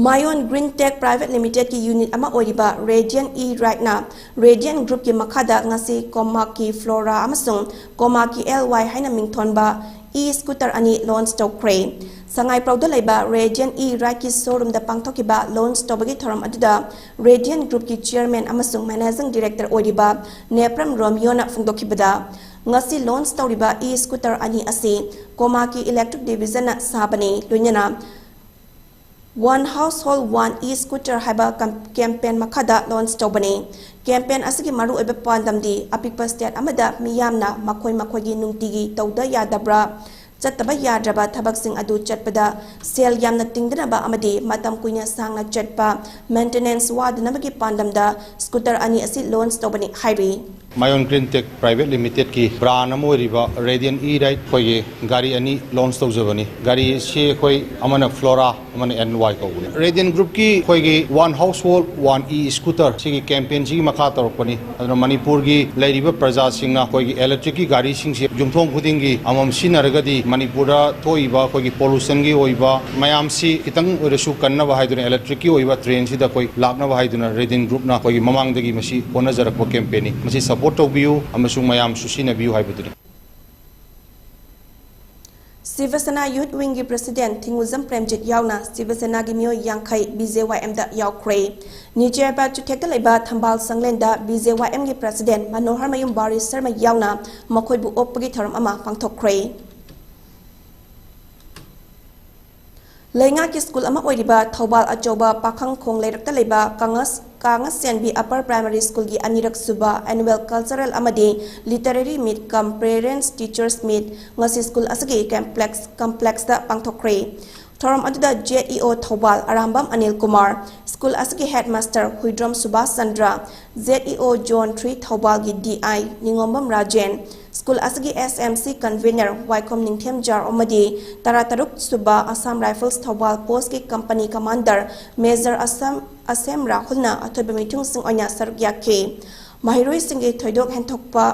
ꯃꯥꯌꯣꯟ ꯒ꯭ꯔꯤꯟ ꯇꯦꯛ ꯄ꯭ꯔꯥꯏꯚꯦꯠ ꯂꯤꯃꯤꯇꯦꯗꯀꯤ ꯌꯨꯅꯤꯠ ꯑꯃ ꯑꯣꯏꯔꯤꯕ ꯔꯦꯗꯤꯌꯟ ꯏ ꯔꯥꯏꯠꯅ ꯔꯦꯗꯤꯌꯟ ꯒ꯭ꯔꯨꯞꯀꯤ ꯃꯈꯥꯗ ꯉꯁꯤ ꯀꯣꯃꯥꯛꯀꯤ ꯐ꯭ꯂꯣꯔꯥ ꯑꯃꯁꯨꯡ ꯀꯣꯃꯥꯛꯀꯤ ꯑꯦꯜ ꯋꯥꯏ ꯍꯥꯏꯅ ꯃꯤꯡꯊꯣꯟꯕ ꯏ ꯁ꯭ꯀꯨꯇꯔ ꯑꯅꯤ ꯂꯣꯟꯆ ꯇꯧꯈ꯭ꯔꯦ꯫ ꯁꯉꯥꯏꯄ꯭ꯔꯧꯗ ꯂꯩꯕ ꯔꯦꯗꯤꯌꯟ ꯏ ꯔꯥꯏꯠꯀꯤ ꯁꯣꯔꯨꯝꯗ ꯄꯥꯡꯊꯣꯛꯈꯤꯕ ꯂꯣꯟꯆ ꯇꯧꯕꯒꯤ ꯊꯧꯔꯝ ꯑꯗꯨꯗ ꯔꯦꯗꯤꯌꯟ ꯒ꯭ꯔꯨꯞꯀꯤ ꯆꯤꯌꯔꯃꯦꯟ ꯑꯃꯁꯨꯡ ꯃꯦꯅꯦꯖꯤꯡ ꯗꯤꯔꯦꯛꯇꯔ ꯑꯣꯏꯔꯤꯕ ꯅꯦꯄ꯭ꯔꯝ ꯔꯣꯃꯤꯌꯣꯅ ꯐꯣꯡꯗꯣꯛꯈꯤꯕꯗ, ꯉꯁꯤ ꯂꯣꯟꯆ ꯇꯧꯔꯤꯕ ꯏ ꯁ꯭ꯀꯨꯇꯔ ꯑꯅꯤ ꯑꯁꯤ ꯀꯣꯃꯥꯛꯀꯤ ꯏꯂꯦꯛꯇ꯭ꯔꯤꯛ ꯗꯤꯕꯤꯖꯟꯅ ꯁꯥꯕꯅꯤ, ꯂꯣꯏꯅꯅ One Household One E-Scooter ꯍꯥꯏꯕ ꯀꯝ-, ꯀꯦꯝꯄꯦꯟ ꯃꯈꯥꯗ ꯂꯣꯟꯆ ꯇꯧꯕꯅꯤ꯫ ꯀꯦꯝꯄꯦꯟ ꯑꯁꯤꯒꯤ ꯃꯔꯨꯑꯣꯏꯕ ꯄꯥꯟꯗꯝꯗꯤ ꯑꯄꯤꯛꯄ ꯁ꯭ꯇꯦꯠ ꯑꯃꯗ ꯃꯤꯌꯥꯝꯅ ꯃꯈꯣꯏ ꯃꯈꯣꯏꯒꯤ ꯅꯨꯡꯇꯤꯒꯤ ꯇꯧꯗ ꯌꯥꯗꯕ꯭ꯔꯥ ꯆꯠꯇꯕ ꯌꯥꯗ꯭ꯔꯕ ꯊꯕꯛꯁꯤꯡ ꯑꯗꯨ ꯆꯠꯄꯗ ꯁꯦꯜ ꯌꯥꯝꯅ ꯇꯤꯡꯗꯅꯕ ꯑꯃꯗꯤ ꯃꯇꯝ ꯀꯨꯏꯅ ꯁꯥꯡꯅ ꯆꯠꯄ ꯃꯦꯟꯇꯦꯅꯦꯟꯁ ꯋꯥꯗꯅꯕꯒꯤ ꯄꯥꯟꯗꯝꯗ ꯁ꯭ꯀꯨꯇꯔ ꯑꯅꯤ ꯑꯁꯤ ꯂꯣꯟꯆ ꯇꯧꯕꯅꯤ ꯍꯥꯏꯔꯤ꯫ Mayon Green Tech Private Limitedꯀꯤ brand ꯑꯃ ꯑꯣꯏꯔꯤꯕ Radiant E-Ride ꯑꯩꯈꯣꯏꯒꯤ ꯒꯥꯔꯤ ꯑꯅꯤ ꯂꯣꯟꯆ ꯇꯧꯖꯕꯅꯤ꯫ ꯒꯥꯔꯤ ꯑꯁꯤ ꯑꯩꯈꯣꯏ ꯑꯃꯅ Flora, ꯑꯃꯅ N Y ꯀꯧꯕꯅꯤ꯫ Radiant Groupꯀꯤ ꯑꯩꯈꯣꯏꯒꯤ One Household, One E-Scooter ꯁꯤꯒꯤ campaignꯁꯤꯒꯤ ꯃꯈꯥ ꯇꯧꯔꯛꯄꯅꯤ꯫ ꯑꯗꯨꯅ ꯃꯅꯤꯄꯨꯔꯒꯤ ꯂꯩꯔꯤꯕ ꯄ꯭ꯔꯖꯥꯁꯤꯡꯅ ꯑꯩꯈꯣꯏꯒꯤ electricꯀꯤ ꯒꯥꯔꯤꯁꯤꯡꯁꯦ ꯌꯨꯝꯊꯣꯡ ꯈꯨꯗꯤꯡꯒꯤ ꯑꯃꯃꯝ ꯁꯤꯖꯤꯟꯅꯔꯒꯗꯤ ꯃꯅꯤꯄꯨꯔꯗ ꯊꯣꯛꯏꯕ ꯑꯩꯈꯣꯏꯒꯤ pollutionꯒꯤ ꯑꯣꯏꯕ ꯃꯌꯥꯝꯁꯤ ꯈꯤꯇꯪ ꯑꯣꯏꯔꯁꯨ ꯀꯟꯅꯕ ꯍꯥꯏꯗꯨꯅ electricꯀꯤ ꯑꯣꯏꯕ trainꯁꯤꯗ ꯑꯩꯈꯣꯏ ꯂꯥꯛꯅꯕ ꯍꯥꯏꯗꯨꯅ Radiant Groupꯅ ꯑꯩꯈꯣꯏꯒꯤ ꯃꯃꯥꯡꯗꯒꯤ ꯃꯁꯤ ꯍꯣꯠꯅꯖꯔꯛꯄ campaignꯅꯤ꯫ ꯃꯁꯤ support ꯇꯧꯕꯤꯌꯨ ꯑꯃꯁꯨꯡ ꯃꯌꯥꯝꯁꯨ ꯁꯤꯖꯤꯟꯅꯕꯤꯌꯨ ꯍꯥꯏꯕꯗꯨꯅꯤ꯫ ꯁꯤꯕ ꯁꯦꯅꯥ Youth Wingꯒꯤ President ꯊꯤꯡꯉꯨꯖꯝ ꯄ꯭ꯔꯦꯝꯖꯤꯠ ꯌꯥꯎꯅ ꯁꯤꯕ ꯁꯦꯅꯥꯒꯤ ꯃꯤꯑꯣꯏ ꯌꯥꯡꯈꯩ B J Y Mꯗ ꯌꯥꯎꯈ꯭ꯔꯦ꯫ ꯅꯤꯖꯔꯕꯥꯗ ꯆꯨꯊꯦꯛꯇ ꯂꯩꯕ ꯊꯝꯕꯥꯜ ꯁꯪꯂꯦꯟꯗ B J Y Mꯒꯤ President ꯃꯅꯣꯍꯔ ꯃꯌꯨꯝ ꯕꯥꯔꯤ ꯁꯔꯃ ꯌꯥꯎꯅ ꯃꯈꯣꯏꯕꯨ ꯑꯣꯛꯄꯒꯤ ꯊꯧꯔꯝ ꯑꯃ ꯄꯥꯡꯊꯣꯛꯈ꯭ꯔꯦ꯫ ꯂꯩꯉꯥꯛꯀꯤ ꯁ꯭ꯀꯨꯜ ꯑꯃ ꯑꯣꯏꯔꯤꯕ ꯊꯧꯕꯥꯜ ꯑꯆꯧꯕ ꯄꯥꯈꯪꯈꯣꯡ ꯂꯩꯔꯛꯇ ꯂꯩꯕ ꯀꯥꯉꯁ-, ꯀꯥꯉꯁ ꯆꯦꯟꯕꯤ Upper Primary Schoolꯒꯤ ꯑꯅꯤꯔꯛ ꯁꯨꯕ annual cultural ꯑꯃꯗꯤ literary meet cum Parents Teachers Meet ꯉꯁꯤ ꯁ꯭ꯀꯨꯜ ꯑꯁꯤꯒꯤ complex, complexꯇ ꯄꯥꯡꯊꯣꯛꯈ꯭ꯔꯦ꯫ ꯊꯧꯔꯝ ꯑꯗꯨꯗ Z E O Thoubal Arambam Anil Kumar, school ꯑꯁꯤꯒꯤ headmaster ꯍꯨꯏꯗ꯭ꯔꯣꯝ ꯁꯨꯕꯥꯁ Chandra, Z E O Zone three ꯊꯧꯕꯥꯜꯒꯤ D I Ningombam Rajen, school ꯑꯁꯤꯒꯤ S M C convener ꯋꯥꯏꯈꯣꯝ ꯅꯤꯡꯊꯦꯝꯖꯥꯔ ꯑꯃꯗꯤ ꯇꯔꯥꯇꯔꯨꯛ ꯁꯨꯕ Assam Rifles Thoubal Postꯀꯤ company commander Major ꯑꯁꯝ, ꯑꯁꯦꯝ ꯔꯥꯍꯨꯜꯅ ꯑꯊꯣꯏꯕ ꯃꯤꯊꯨꯡꯁꯤꯡ ꯑꯣꯏꯅ ꯁꯔꯨꯛ ꯌꯥꯈꯤ꯫ ꯃꯍꯩꯔꯣꯏꯁꯤꯡꯒꯤ ꯊꯣꯏꯗꯣꯛ ꯍꯦꯟꯊꯣꯛꯄ,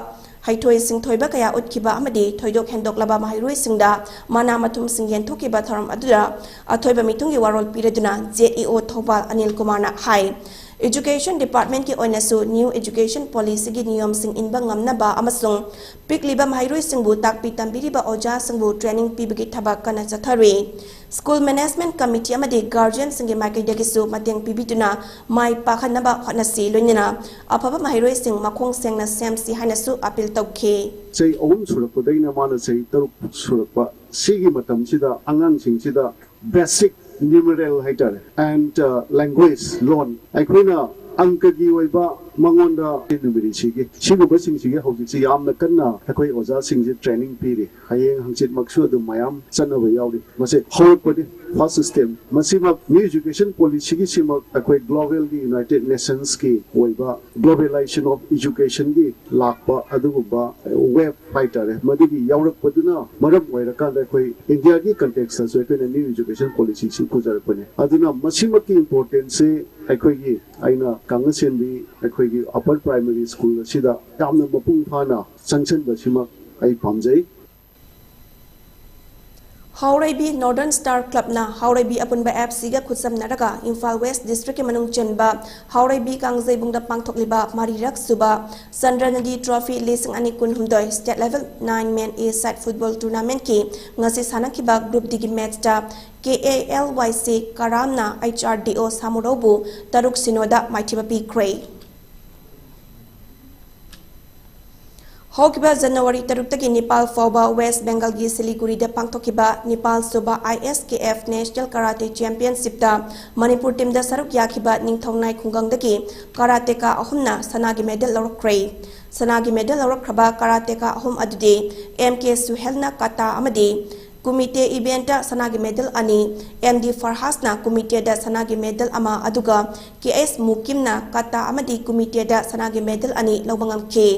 ꯍꯩꯊꯣꯏ ꯁꯤꯡꯊꯣꯏꯕ ꯀꯌꯥ ꯎꯠꯈꯤꯕ ꯑꯃꯗꯤ ꯊꯣꯏꯗꯣꯛ ꯍꯦꯟꯗꯣꯛꯂꯕ ꯃꯍꯩꯔꯣꯏꯁꯤꯡꯗ ꯃꯅꯥ ꯃꯊꯨꯝꯁꯤꯡ ꯌꯦꯟꯊꯣꯛꯈꯤꯕ ꯊꯧꯔꯝ ꯑꯗꯨꯗ ꯑꯊꯣꯏꯕ ꯃꯤꯊꯨꯡꯒꯤ ꯋꯥꯔꯣꯜ ꯄꯤꯔꯗꯨꯅ Z E O Thoubal Anil ꯀꯨꯃꯥꯔꯅ ꯍꯥꯏ, Education Departmentꯀꯤ ꯑꯣꯏꯅꯁꯨ New Education Policyꯒꯤ ꯅꯤꯌꯣꯝꯁꯤꯡ ꯏꯟꯕ ꯉꯝꯅꯕ ꯑꯃꯁꯨꯡ ꯄꯤꯛꯂꯤꯕ ꯃꯍꯩꯔꯣꯏꯁꯤꯡꯕꯨ ꯇꯥꯛꯄꯤ ꯇꯝꯕꯤꯔꯤꯕ ꯑꯣꯖꯥꯁꯤꯡꯕꯨ training ꯄꯤꯕꯒꯤ ꯊꯕꯛ ꯀꯟꯅ ꯆꯠꯊꯔꯤ꯫ School Management Committee ꯑꯃꯗꯤ guardianꯁꯤꯡꯒꯤ ꯃꯥꯏꯀꯩꯗꯒꯤꯁꯨ ꯃꯇꯦꯡ ꯄꯤꯕꯤꯗꯨꯅ ꯃꯥꯏ ꯄꯥꯛꯍꯟꯅꯕ ꯍꯣꯠꯅꯁꯤ, ꯂꯣꯏꯅꯅ ꯑꯐꯕ ꯃꯍꯩꯔꯣꯏꯁꯤꯡ ꯃꯈꯣꯡ ꯁꯦꯡꯅ ꯁꯦꯝꯁꯤ ꯍꯥꯏꯅꯁꯨ appeal ꯇꯧꯈꯤ꯫ ꯆꯍꯤ ꯑꯍꯨꯝ ꯁꯨꯔꯛꯄꯗꯒꯤꯅ ꯃꯥꯅ ꯆꯍꯤ ꯇꯔꯨꯛ ꯁꯨꯔꯛꯄ, ꯁꯤꯒꯤ ꯃꯇꯝꯁꯤꯗ ꯑꯉꯥꯡꯁꯤꯡꯁꯤꯗ basic numeral ꯍꯥꯏꯇꯥꯔꯦ, and, uh, language, ꯂꯣꯟ, ꯑꯩꯈꯣꯏꯅ ꯑꯪꯀꯒꯤ ꯑꯣꯏꯕ ꯃꯉꯣꯟꯗ numeracy ꯁꯤꯒꯤ ꯁꯤꯒꯨꯝꯕꯁꯤꯡꯁꯤꯒꯤ ꯍꯧꯖꯤꯛꯁꯤ ꯌꯥꯝꯅ ꯀꯟꯅ ꯑꯩꯈꯣꯏ ꯑꯣꯖꯥꯁꯤꯡꯁꯦ training ꯄꯤꯔꯤ꯫ ꯍꯌꯦꯡ ꯍꯪꯆꯤꯠꯃꯛꯁꯨ ꯑꯗꯨꯝ ꯃꯌꯥꯝ ꯆꯠꯅꯕ ꯌꯥꯎꯔꯤ꯫ ꯃꯁꯤ ꯍꯧꯔꯛꯄꯅꯤ, first step꯫ ꯃꯁꯤꯃꯛ New Education Policy ꯒꯤꯁꯤꯃꯛ ꯑꯩꯈꯣꯏ global ꯒꯤ United Nations ꯀꯤ ꯑꯣꯏꯕ globalization of education ꯒꯤ ꯂꯥꯛꯄ ꯑꯗꯨꯒꯨꯝꯕ wave ꯍꯥꯏꯇꯥꯔꯦ, ꯃꯗꯨꯒꯤ ꯌꯥꯎꯔꯛꯄꯗꯨꯅ ꯃꯔꯝ ꯑꯣꯏꯔꯀꯥꯟꯗ ꯑꯩꯈꯣꯏ ꯏꯟꯗꯤꯌꯥꯒꯤ context ꯇꯁꯨ ꯑꯩꯈꯣꯏꯅ New Education Policy ꯁꯤ ꯄꯨꯖꯔꯛꯄꯅꯤ꯫ ꯑꯗꯨꯅ ꯃꯁꯤꯃꯛꯀꯤ importance ꯁꯤ ꯑꯩꯈꯣꯏꯒꯤ, ꯑꯩꯅ ꯀꯥꯡꯉꯁꯦꯟꯕꯤ ꯑꯩꯈꯣꯏꯒꯤ upper primary school ꯑꯁꯤꯗ ꯌꯥꯝꯅ ꯃꯄꯨꯡ ꯐꯥꯅ ꯆꯪꯁꯤꯟꯕꯁꯤꯃꯛ ꯑꯩ ꯄꯥꯝꯖꯩ꯫ ꯍꯥꯎꯔꯩꯕꯤ Northern Star Club ꯅ ꯍꯥꯎꯔꯩꯕꯤ ꯑꯄꯨꯟꯕ F C ꯒ ꯈꯨꯠꯁꯝꯅꯔꯒ ꯏꯝꯐꯥꯜ West District ꯀꯤ ꯃꯅꯨꯡ ꯆꯟꯕ ꯍꯥꯎꯔꯩꯕꯤ ꯀꯥꯡꯖꯩꯕꯨꯡꯗ ꯄꯥꯡꯊꯣꯛꯂꯤꯕ ꯃꯔꯤꯔꯛ ꯁꯨꯕ ꯆꯟꯗ꯭ꯔ ꯅꯗꯤ Trophy ꯂꯤꯁꯤꯡ ꯑꯅꯤ ꯀꯨꯟꯍꯨꯝꯗꯣꯏ State Level nine Men A Side Football Tournament ꯀꯤ ꯉꯁꯤ ꯁꯥꯟꯅꯈꯤꯕ Group D ꯒꯤ match ꯇ K A L Y C ꯀꯔꯥꯝꯅ H R D O ꯁꯥꯃꯨꯔꯧꯕꯨ ꯇꯔꯨꯛ ꯁꯤꯅꯣꯗ ꯃꯥꯏꯊꯤꯕ ꯄꯤꯈ꯭ꯔꯦ꯫ ꯍꯧꯈꯤꯕ ꯖꯅꯋꯥꯔꯤ ꯇꯔꯨꯛꯇꯒꯤ ꯅꯤꯄꯥꯜ ꯐꯥꯎꯕ West Bengal ꯒꯤ ꯁꯤꯂꯤꯒꯨꯔꯤꯗ ꯄꯥꯡꯊꯣꯛꯈꯤꯕ ꯅꯤꯄꯥꯜ ꯁꯨꯕ I S K F National Karate Championship ꯇ ꯃꯅꯤꯄꯨꯔ team ꯗ ꯁꯔꯨꯛ ꯌꯥꯈꯤꯕ ꯅꯤꯡꯊꯧꯅꯥꯏ ꯈꯨꯡꯒꯪꯗꯒꯤ karateka ꯑꯍꯨꯝꯅ ꯁꯅꯥꯒꯤ medal ꯂꯧꯔꯛꯈ꯭ꯔꯦ꯫ ꯁꯅꯥꯒꯤ medal ꯂꯧꯔꯛꯈ꯭ꯔꯕ karateka ꯑꯍꯨꯝ ꯑꯗꯨꯗꯤ M K ꯁꯨꯍꯦꯜꯅ kata ꯑꯃꯗꯤ ꯀꯨꯃꯤꯇꯦ event ꯇ ꯁꯅꯥꯒꯤ medal ꯑꯅꯤ, M D ꯐꯔꯍꯥꯖꯅ ꯀꯨꯃꯤꯇꯦꯗ ꯁꯅꯥꯒꯤ medal ꯑꯃ, ꯑꯗꯨꯒ K S ꯃꯨꯀꯤꯝꯅ kata ꯑꯃꯗꯤ ꯀꯨꯃꯤꯇꯦꯗ ꯁꯅꯥꯒꯤ medal ꯑꯅꯤ ꯂꯧꯕ ꯉꯝꯈꯤ꯫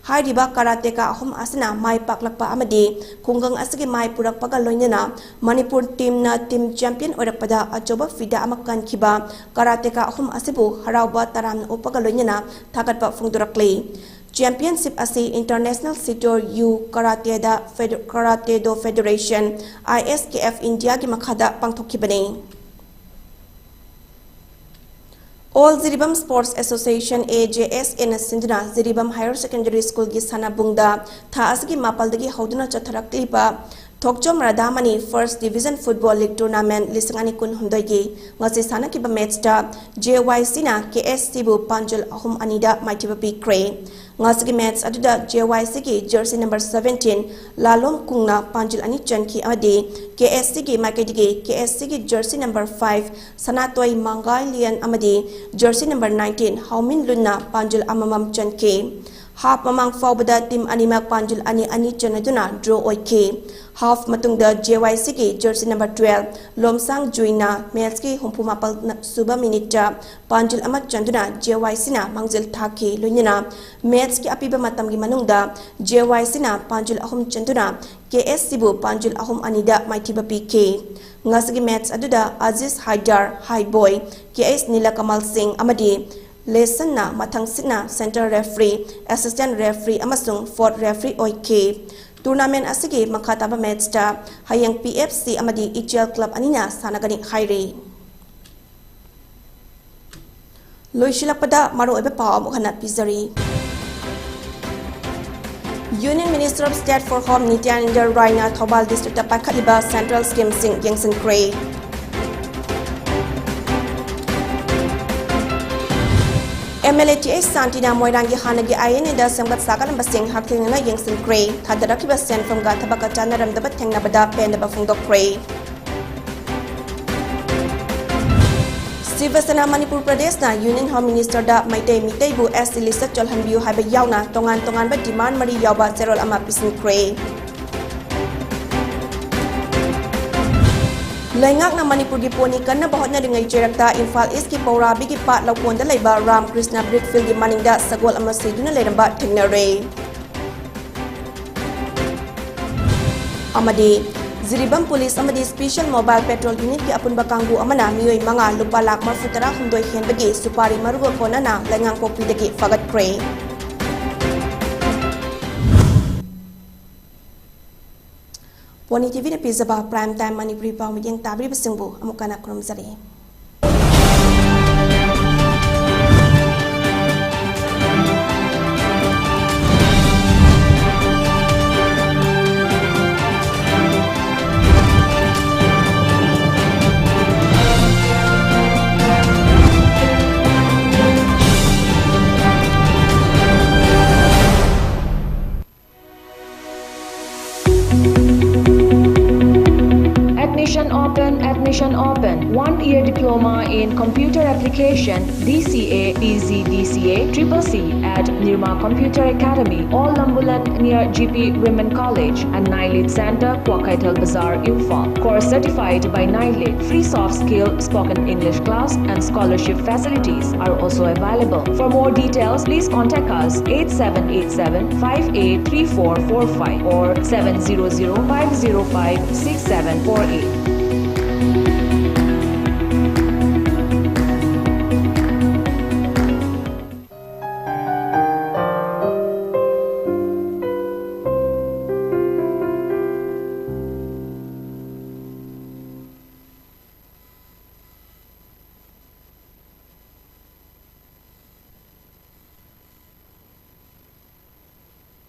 ꯍꯥꯏꯔꯤꯕ karateka ꯑꯍꯨꯝ ꯑꯁꯤꯅ ꯃꯥꯏ ꯄꯥꯛꯂꯛꯄ ꯑꯃꯗꯤ ꯈꯨꯡꯒꯪ ꯑꯁꯤꯒꯤ ꯃꯥꯏ ꯄꯨꯔꯛꯄꯒ ꯂꯣꯏꯅꯅ ꯃꯅꯤꯄꯨꯔ team ꯅ team champion ꯑꯣꯏꯔꯛꯄꯗ ꯑꯆꯧꯕ ꯐꯤꯗꯥ ꯑꯃ ꯀꯟꯈꯤꯕ karateka ꯑꯍꯨꯝ ꯑꯁꯤꯕꯨ ꯍꯔꯥꯎꯕ ꯇꯔꯥꯝꯅ ꯑꯣꯛꯄꯒ ꯂꯣꯏꯅꯅ ꯊꯥꯒꯠꯄ ꯐꯣꯡꯗꯣꯔꯛꯂꯤ꯫ Championship ꯑꯁꯤ International Sito-Ryu Karate the Fed-, Karate Do Federation, I S K F India ꯒꯤ ꯃꯈꯥꯗ ꯄꯥꯡꯊꯣꯛꯈꯤꯕꯅꯤ꯫ All Jiribam Sports Association, A J S A ꯅ ꯁꯤꯟꯗꯨꯅ ꯖꯤꯔꯤꯕꯥꯝ Higher Secondary School ꯒꯤ ꯁꯥꯟꯅꯕꯨꯡꯗ ꯊꯥ ꯑꯁꯤꯒꯤ ꯃꯥꯄꯜꯗꯒꯤ ꯍꯧꯗꯨꯅ ꯆꯠꯊꯔꯛꯂꯤꯕ ꯊꯣꯛꯆꯣꯝ ꯔꯥꯙꯥꯃꯅꯤ First Division Football League Tournament ꯂꯤꯁꯤꯡ ꯑꯅꯤ ꯀꯨꯟꯍꯨꯝꯗꯣꯏꯒꯤ ꯉꯁꯤ ꯁꯥꯟꯅꯈꯤꯕ matchꯇ J Y Cꯅ K S Cꯕꯨ ꯄꯥꯟꯖꯜ ꯑꯍꯨꯝ ꯑꯅꯤꯗ ꯃꯥꯏꯊꯤꯕ ꯄꯤꯈ꯭ꯔꯦ꯫ ꯉꯁꯤꯒꯤ match ꯑꯗꯨꯗ J Y Cꯒꯤ jersey number seventeen ꯂꯥꯂꯣꯝ ꯀꯨꯡꯅ ꯄꯥꯟꯖꯜ ꯑꯅꯤ ꯆꯟꯈꯤ ꯑꯃꯗꯤ K S Cꯒꯤ ꯃꯥꯏꯀꯩꯗꯒꯤ K S Cꯒꯤ jersey number five ꯁꯅꯥꯇꯣꯏ ꯃꯥꯡꯒꯥꯏꯂꯤꯌꯟ ꯑꯃꯗꯤ jersey number nineteen ꯍꯥꯎꯃꯤꯟ ꯂꯨꯟꯅ ꯄꯥꯟꯖꯜ ꯑꯃꯃꯝ ꯆꯟꯈꯤ꯫ Half ꯃꯃꯥꯡ ꯐꯥꯎꯕꯗ team ꯑꯅꯤꯃꯛ ꯄꯥꯟꯖꯜ ꯑꯅꯤ ꯑꯅꯤ ꯆꯟꯅꯗꯨꯅ draw ꯑꯣꯏꯈꯤ꯫ Half ꯃꯇꯨꯡꯗ J Y Cꯒꯤ jersey number twelve ꯂꯣꯝꯁꯥꯡ ꯖꯨꯏꯅ matchꯀꯤ ꯍꯨꯝꯐꯨ ꯃꯥꯄꯜ ꯁꯨꯕ minuteꯇ ꯄꯥꯟꯖꯜ ꯑꯃ ꯆꯟꯗꯨꯅ J Y Cꯅ ꯃꯥꯡꯖꯤꯜ ꯊꯥꯈꯤ꯫ ꯂꯣꯏꯅꯅ matchꯀꯤ ꯑꯄꯤꯕ ꯃꯇꯝꯒꯤ ꯃꯅꯨꯡꯗ J Y Cꯅ ꯄꯥꯟꯖꯜ ꯑꯍꯨꯝ ꯆꯟꯗꯨꯅ K S Cꯕꯨ ꯄꯥꯟꯖꯜ ꯑꯍꯨꯝ ꯑꯅꯤꯗ ꯃꯥꯏꯊꯤꯕ ꯄꯤꯈꯤ꯫ ꯉꯁꯤꯒꯤ match ꯑꯗꯨꯗ ꯑꯖꯤꯖ ꯍꯥꯏꯗꯔ, ꯍꯥꯏꯕꯣꯏ, K S ꯅꯤꯂꯀꯃꯜ ꯁꯤꯡ ꯑꯃꯗꯤ ꯂꯦꯁꯟꯅ ꯃꯊꯪꯁꯤꯠꯅ centre referee, assistant referee ꯑꯃꯁꯨꯡ fourth referee ꯑꯣꯏꯈꯤ꯫ Tournament ꯑꯁꯤꯒꯤ ꯃꯈꯥ ꯇꯥꯕ matchꯇ ꯍꯌꯦꯡ P F C ꯑꯃꯗꯤ Ichel club ꯑꯅꯤꯅ ꯁꯥꯟꯅꯒꯅꯤ ꯍꯥꯏꯔꯤ꯫ ꯂꯣꯏꯁꯤꯜꯂꯛꯄꯗ ꯃꯔꯨꯑꯣꯏꯕ ꯄꯥꯎ ꯑꯃꯨꯛ ꯍꯟꯅ ꯄꯤꯖꯔꯤ꯫ Union Minister of State for Home Nityananda ꯔꯥꯏꯅ ꯊꯧꯕꯥꯜ districtꯇ ꯄꯥꯏꯈꯠꯂꯤꯕ central schemeꯁꯤꯡ ꯌꯦꯡꯁꯤꯟꯈ꯭ꯔꯦ꯫ M L A T H ꯁꯥꯟꯇꯤꯅ ꯃꯣꯏꯔꯥꯡꯒꯤ ꯍꯥꯟꯅꯒꯤ I N Aꯗ ꯁꯦꯝꯒꯠ ꯁꯥꯒꯠꯂꯝꯕꯁꯤꯡ ꯍꯛꯊꯦꯡꯅꯅ ꯌꯦꯡꯁꯤꯟꯈ꯭ꯔꯦ꯫ ꯊꯥꯗꯔꯛꯈꯤꯕ ꯁꯦꯟꯐꯝꯒ ꯊꯕꯛꯀ ꯆꯥꯟꯅꯔꯝꯗꯕ ꯊꯦꯡꯅꯕꯗ ꯄꯦꯟꯗꯕ ꯐꯣꯡꯗꯣꯛꯈ꯭ꯔꯦ꯫ ꯁꯤꯕ ꯁꯦꯅꯥ Manipur ꯄ꯭ꯔꯗꯦꯁꯅ Union Home Ministerꯗ Meitei ꯃꯤꯇꯩꯕꯨ S T listꯇ ꯆꯜꯍꯟꯕꯤꯌꯨ ꯍꯥꯏꯕ ꯌꯥꯎꯅ ꯇꯣꯉꯥꯟ ꯇꯣꯉꯥꯟꯕ demand ꯃꯔꯤ ꯌꯥꯎꯕ ꯆꯦꯔꯣꯜ ꯑꯃ ꯄꯤꯁꯤꯟꯈ꯭ꯔꯦ꯫ ꯂꯩꯉꯥꯛꯅ ꯃꯅꯤꯄꯨꯔꯒꯤ ꯄꯣꯅꯤ ꯀꯟꯅꯕ ꯍꯣꯠꯅꯔꯤꯉꯩ ꯆꯩꯔꯛꯇ ꯏꯝꯐꯥꯜ Eastꯀꯤ ꯄꯧꯔꯥꯕꯤꯒꯤ ꯄꯥꯠ ꯂꯧꯀꯣꯟꯗ ꯂꯩꯕ ꯔꯥꯝ ꯀ꯭ꯔꯤꯁꯅ brick fieldꯒꯤ ꯃꯅꯤꯡꯗ ꯁꯒꯣꯜ ꯑꯃ ꯁꯤꯗꯨꯅ ꯂꯩꯔꯝꯕ ꯊꯦꯡꯅꯔꯦ꯫ ꯑꯃꯗꯤ ꯖꯤꯔꯤꯕꯥꯝ police ꯑꯃꯗꯤ special mobile patrol unitꯀꯤ ꯑꯄꯨꯟꯕ ꯀꯥꯡꯕꯨ ꯑꯃꯅ ꯃꯤꯑꯣꯏ ꯃꯉꯥ ꯂꯨꯄꯥ ꯂꯥꯈ ꯃꯔꯤꯐꯨ ꯇꯔꯥ ꯍꯨꯝꯗꯣꯏ ꯍꯦꯟꯕꯒꯤ ꯁꯨꯄꯥꯔꯤ ꯃꯔꯨꯒ ꯀꯣꯟꯅꯅ ꯂꯩꯉꯥꯡꯄꯣꯛꯄꯤꯗꯒꯤ ꯐꯥꯒꯠꯈ꯭ꯔꯦ꯫ ꯄꯣꯅꯤ TVꯅ ꯄꯤꯖꯕ Prime Time ꯃꯅꯤꯄꯨꯔꯤ ꯄꯥꯎ ꯃꯤꯠꯌꯦꯡ ꯇꯥꯕꯤꯔꯤꯕꯁꯤꯡꯕꯨ ꯑꯃꯨꯛ ꯍꯟꯅ ꯈꯨꯔꯨꯝꯖꯔꯤ꯫ Computer Application, D C A, P G D C A, Triple C at Nirma Computer Academy, Old Lambulat near G P Women College and Nailit Center, Kwaikaitel Bazar, Imphal. Course certified by Nailit. Free soft skill spoken English class and scholarship facilities are also available. For more details, please contact us eight seven eight seven five eight three four four five or seven zero zero five zero five six seven four eight.